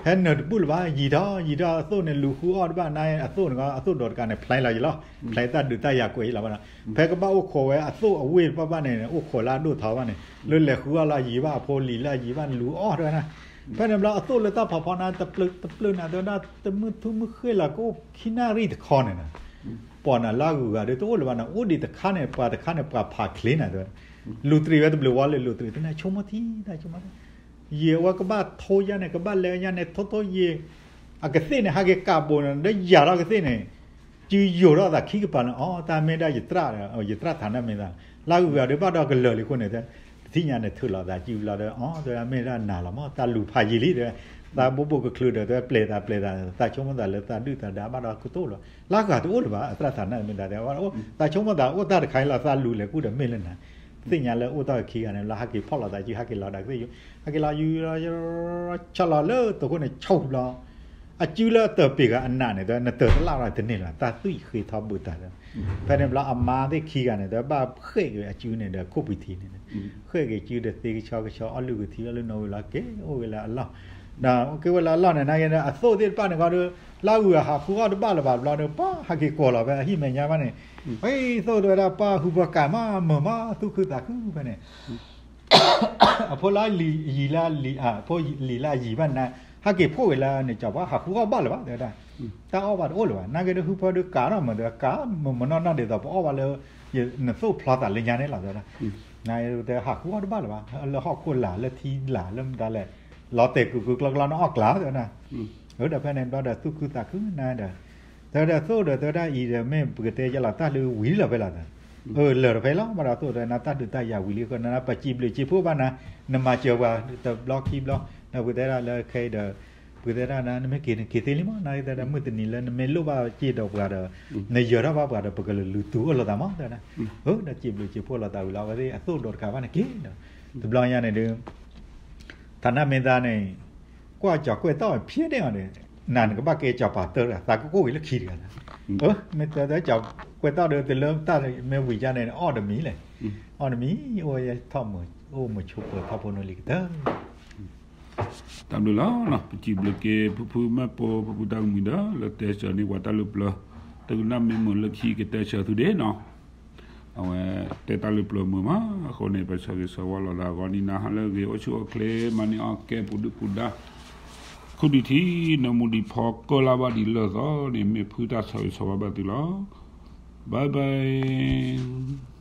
ဟဲနၢၤတဘူၣ်လၢၤဘၣ် ယံာ်ထီၣ်ယံာ်ထီၣ်အသိၣ်န့ၣ် လူၤဃုအီၣ်တဘၣ်နၤ အသိၣ်န့ၣ် အသိၣ်ဒီးတကးန့ၣ် ဖျဲလီၤယံၤလီၤ, ဖျဲတၢ်ဒုးတၢ်ယၤကွဲးယံၤလီၤဘၣ်ဒီး ဖဲကဘၣ်အိၣ်ခိးဝဲအသိၣ်အဝ့ၢ်တဖၣ်ဘၣ်န့ၣ် အိၣ်ခိးလၢအဒိၣ်ထီဘၣ်န့ၣ် လၢလဲၤဃုအီၣ်လၢအယံၤဘၣ်အဖိလံၤလၢအယံၤဘၣ်လူၤအီၣ်တဲဝဲဒၣ်, ဖဲန့ၣ်ဘျီအသိၣ်လၢတၢ်ဖီဖီန့ၣ် တပျုာ်တပျုာ်န့ၣ် တဲဝဲဒၣ် တမုၢ်ထူၣ်မုၢ်ဃ့ၢ်လီၤကအိၣ်ခံနၣ်ရံၣ်တခီန့ၣ် ပှၤနၤလၢအဂုၤအဂၤဒီးတအိၣ်လၢၤဘၣ်န့ၣ် အိၣ်ဒံးတခါန့ၣ် ပှၤတခါန့ၣ် ပှၤဖးချ့နၤတဲဝဲ, လူၤတရံးဝဲတဘျုးဝီလၢလူၤတရံး တနၤဆိကမိၣ်ထံတၢ်ဆိကမိၣ် ယံာ်အဝဲကဘၣ်ထိယါန့ၣ် ကဘၣ်လဲၤယါန့ၣ် ထိထိယံာ်, အကသ့ၣ်န့ၣ် ဟးက့ၤကးဘိးန့ၣ် ဒီးယၤထီၣ်ကသ့ၣ်န့ၣ် စုယိာ်ထီၣ်သးခံကပၤလၢ အီ တၢ်မ့ၢ်ဒၣ်ယသရၣ် ယသရၣ်ထးနၢ်မ့ၢ်သး လၢအဂုၤအဂၤဒီးဘၣ်ဒီးကလၢာ်လံအဃိန့ၣ် တထံၣ်ညါန့ၣ် ထုးလီၤသးစုဘျီဒီး အီ တဲဝဲမ့ၢ်ဒၣ်နၤလီၤမး တၢ်လူၤဖးယံာ်လံ တဲဝဲ, သးဘိဘိကချုးဒီး တဲဝဲပျဲၤသးပျဲၤသး သးဆိကမိၣ်သးလၢသးဒုၣ်သးဒါဘၣ်ဒီးကတိၢ်လီၤ လၢအဂၤတအိၣ်လၢၤဘၣ် အသရၣ်ထးနၢ်မ့ၢ်သးတဲဝဲ သးဆိကမိၣ်သးအိၣ်တၢ်တခါအံၤလီၤ သးလူၤလဲၤကူၣ်ဒီးမ့ၢ်လၢနၤ သ့ၣ်ညါလၢအိၣ်တ့ၢ်ခံဂၤန့ၣ် လၢဟးက့ၤဖီၣ်လီၤသးစု ဟးက့ၤလီၤဒီးကသ့ၣ်ယိာ် ဟဲက့ၤလီၤယူၤ ဆီလီၤလၢတိာ်ခိၣ်န့ၣ် ဆိလီၤ အစုလၢအတၢၢ်ပ့ၤဂၤအနးန့ၣ် တဲနတၢၢ်တလၣ်ဒီးတန့ၢ်လၢၤ တၢ်သွံၣ်ဃ့ထီဘုးတၢ်ဒီး ဖဲန့ၣ်ဘျီအမါသ့ၣ်ခံဂၤန့ၣ် တဲဘၣ်ဃဲးက့ၤအစုန့ၣ်ဒီးခိၣ်ပှံၤထံန့ၣ် ဃဲးက့ၤစုဒီးသ့ကဆီကဆီ အီၣ်လုၢ်ကထံအီၣ်လုၢ်နီၣ်ဝံၤလီၤ က့ၤအိၣ်ဝဲလၢအလီၢ် က့ၤဝဲလၢအလီၢ်န့ၣ် နာ်က့ဒီး အသိၣ်သ့ၣ်တဖၣ်န့ၣ်ခီဒီး လၢအဂုၤအဟးဃုအီၣ်တဘၣ်လၢၤဘၣ်ဘျီဒီး ပှၤဟးက့ၤကွီၢ်လီၤဖဲအဟံၣ်မဲာ်ညါဘၣ်န့ၣ် ဝဲသိၣ်တဲဝဲဒၣ် ပှၤဟူးပှၤကၤမး မုာ်မး သူၣ်ခုသးခုဖဲန့ၣ် အဖိလၢယံၤလၢအလံၤ အဖိလံၤလၢအယံၤဘၣ်နၤ ဟဲက့ၤဖှိၣ်က့ၤလၢန့ၣ် ကၠီၤပှၤဟးဃုအီၣ်ဘၣ်လၢၤဘၣ် တဲဝဲဒၣ် တၢ်အီၣ်ဘၣ်တအိၣ်လၢၤဘၣ် နာ်က့ဒီး ဟူးဖၢဒီးကၤထီၣ်မး တဲဝဲ ကၤမုာ်မနီၢ်နီၢ်ဒ်သိး ပအီၣ်ဘၣ်လၢ နသိၣ်ဖျီသးလၢညါန့ၣ်လီၤ တဲဝဲဒၣ် နတဲဟးဃုအီၣ်တဘၣ်လၢၤဘၣ် လၢဟီၣ်ခိၣ်လာ်လၢထံလာ်လၢမတၤလဲၣ် လီၤတဲာ်ကုာ်ကုာ်ကျီကျီန့ၣ်အီၣ်ကျါ တဲဝဲဒၣ် ဒီးဖဲန့ၣ်ဘျီဒီးသူၣ်ခုသးခုနၤဒီး တဲဝဲဒၣ်သိၣ်ဒီး တဲဝဲဒၣ်အံၤဒီး မ့ၢ်ပကတဲယလီၤတၢ်လၢဝံၤလီၤဖဲလီၤ အၢ လၢာ်တဖဲလီၤ ဘၣ်ဒီးသိၣ်ဒီးနၤတၢ်ဒုးတၢ်ယၤဝံၤလံဃိ နပစံးဘျုးစံးဖှိၣ်ဘၣ်နၤ နမၤစၢၤပှၤတဘျီခံဘျီ ဒီးပကတဲဒၣ်လၢခဲအံၤဒီး ပကတဲဒၣ်နၤ နမ့ၢ်က့ၤနက့ၤသ့လံမး နတဲဒီးမုၢ်တနံၤလၢနမ့ၢ်လိၣ်ဘၣ်စ့ၢ်ဒီးပှၤဒီး နယၢၤထီၣ်ဘၣ်ပှၤဒီး ပကလူၤတူၢ်အိၣ်လိာ်သးမး တဲဝဲဒၣ် ဒီးစံးဘျုးစံးဖှိၣ်လိာ်သးဝံၤလီၤ အဝဲသ့ၣ်အသိၣ်ဒီးတကးဘၣ်န့ၣ်က့ၤဒီး တဘျီညါန့ၣ်ဒုး ထးနၢ်မ့ၢ်သးန့ၣ် ကွၢ်ကၠီၤကွဲးတီၢ်ဖျဲးန့ၢ်အီၤန့ၣ် နၤနကဘၣ်ကဲကၠီၤပၤတၢ် သးကကိၢ်က့ၤလၢခံတဂၤ မ့ၢ်တဲတဲကၠီၤကွဲးတီၢ်ဒီး တလၢတၢ်မ့ၢ်ဝံၤယါန့ၣ် အီၣ်တမံၤလဲၣ် အီၣ်တမံၤ အိၣ်ဝဲထီၣ်မုာ် အိၣ်မုာ်ဆိးပၢၤထီၣ်ဖိနီၢ်လံကတၢၢ် တၢ်ဘျုးလီၤ ပစံးဘျုးက့ၤ ဖုဖုမဲၢ်ပိ ဖုဖုတၢ်ကမှံၤဒီး လၢတဲဆၢန့ၢ်ပှၤတၢ်လၢပျၢၤ တကနၣ်မ့ၢ်မုာ်လၢခံကတဲဆၢသုဒ့နီၤ အဝဲတဲတၢ်လၢပျၢၤမုာ်မး, အဃိန့ၣ် ပဆၢဂ့ၤဆၢဝါလိာ်သးအဂီၢ် နံၤနၤဟါလၢအဂ့ၤ အိၣ်ဆူၣ်အိၣ်ချ့ မၤန့ၢ်အီၣ်ကဲပူၤဒုၣ်ပူၤဒါ ခုဒုၣ်ထံ နၢမူဒံးဖီ ကၢၢ်လၢ်ဘၣ်ဒံးလၢာ်သီန့ၣ် မ့ၢ်ဖုတၢ်ဆၢဂ့ၤဆၢဝါဘၣ်သုလီၤ. Bye bye.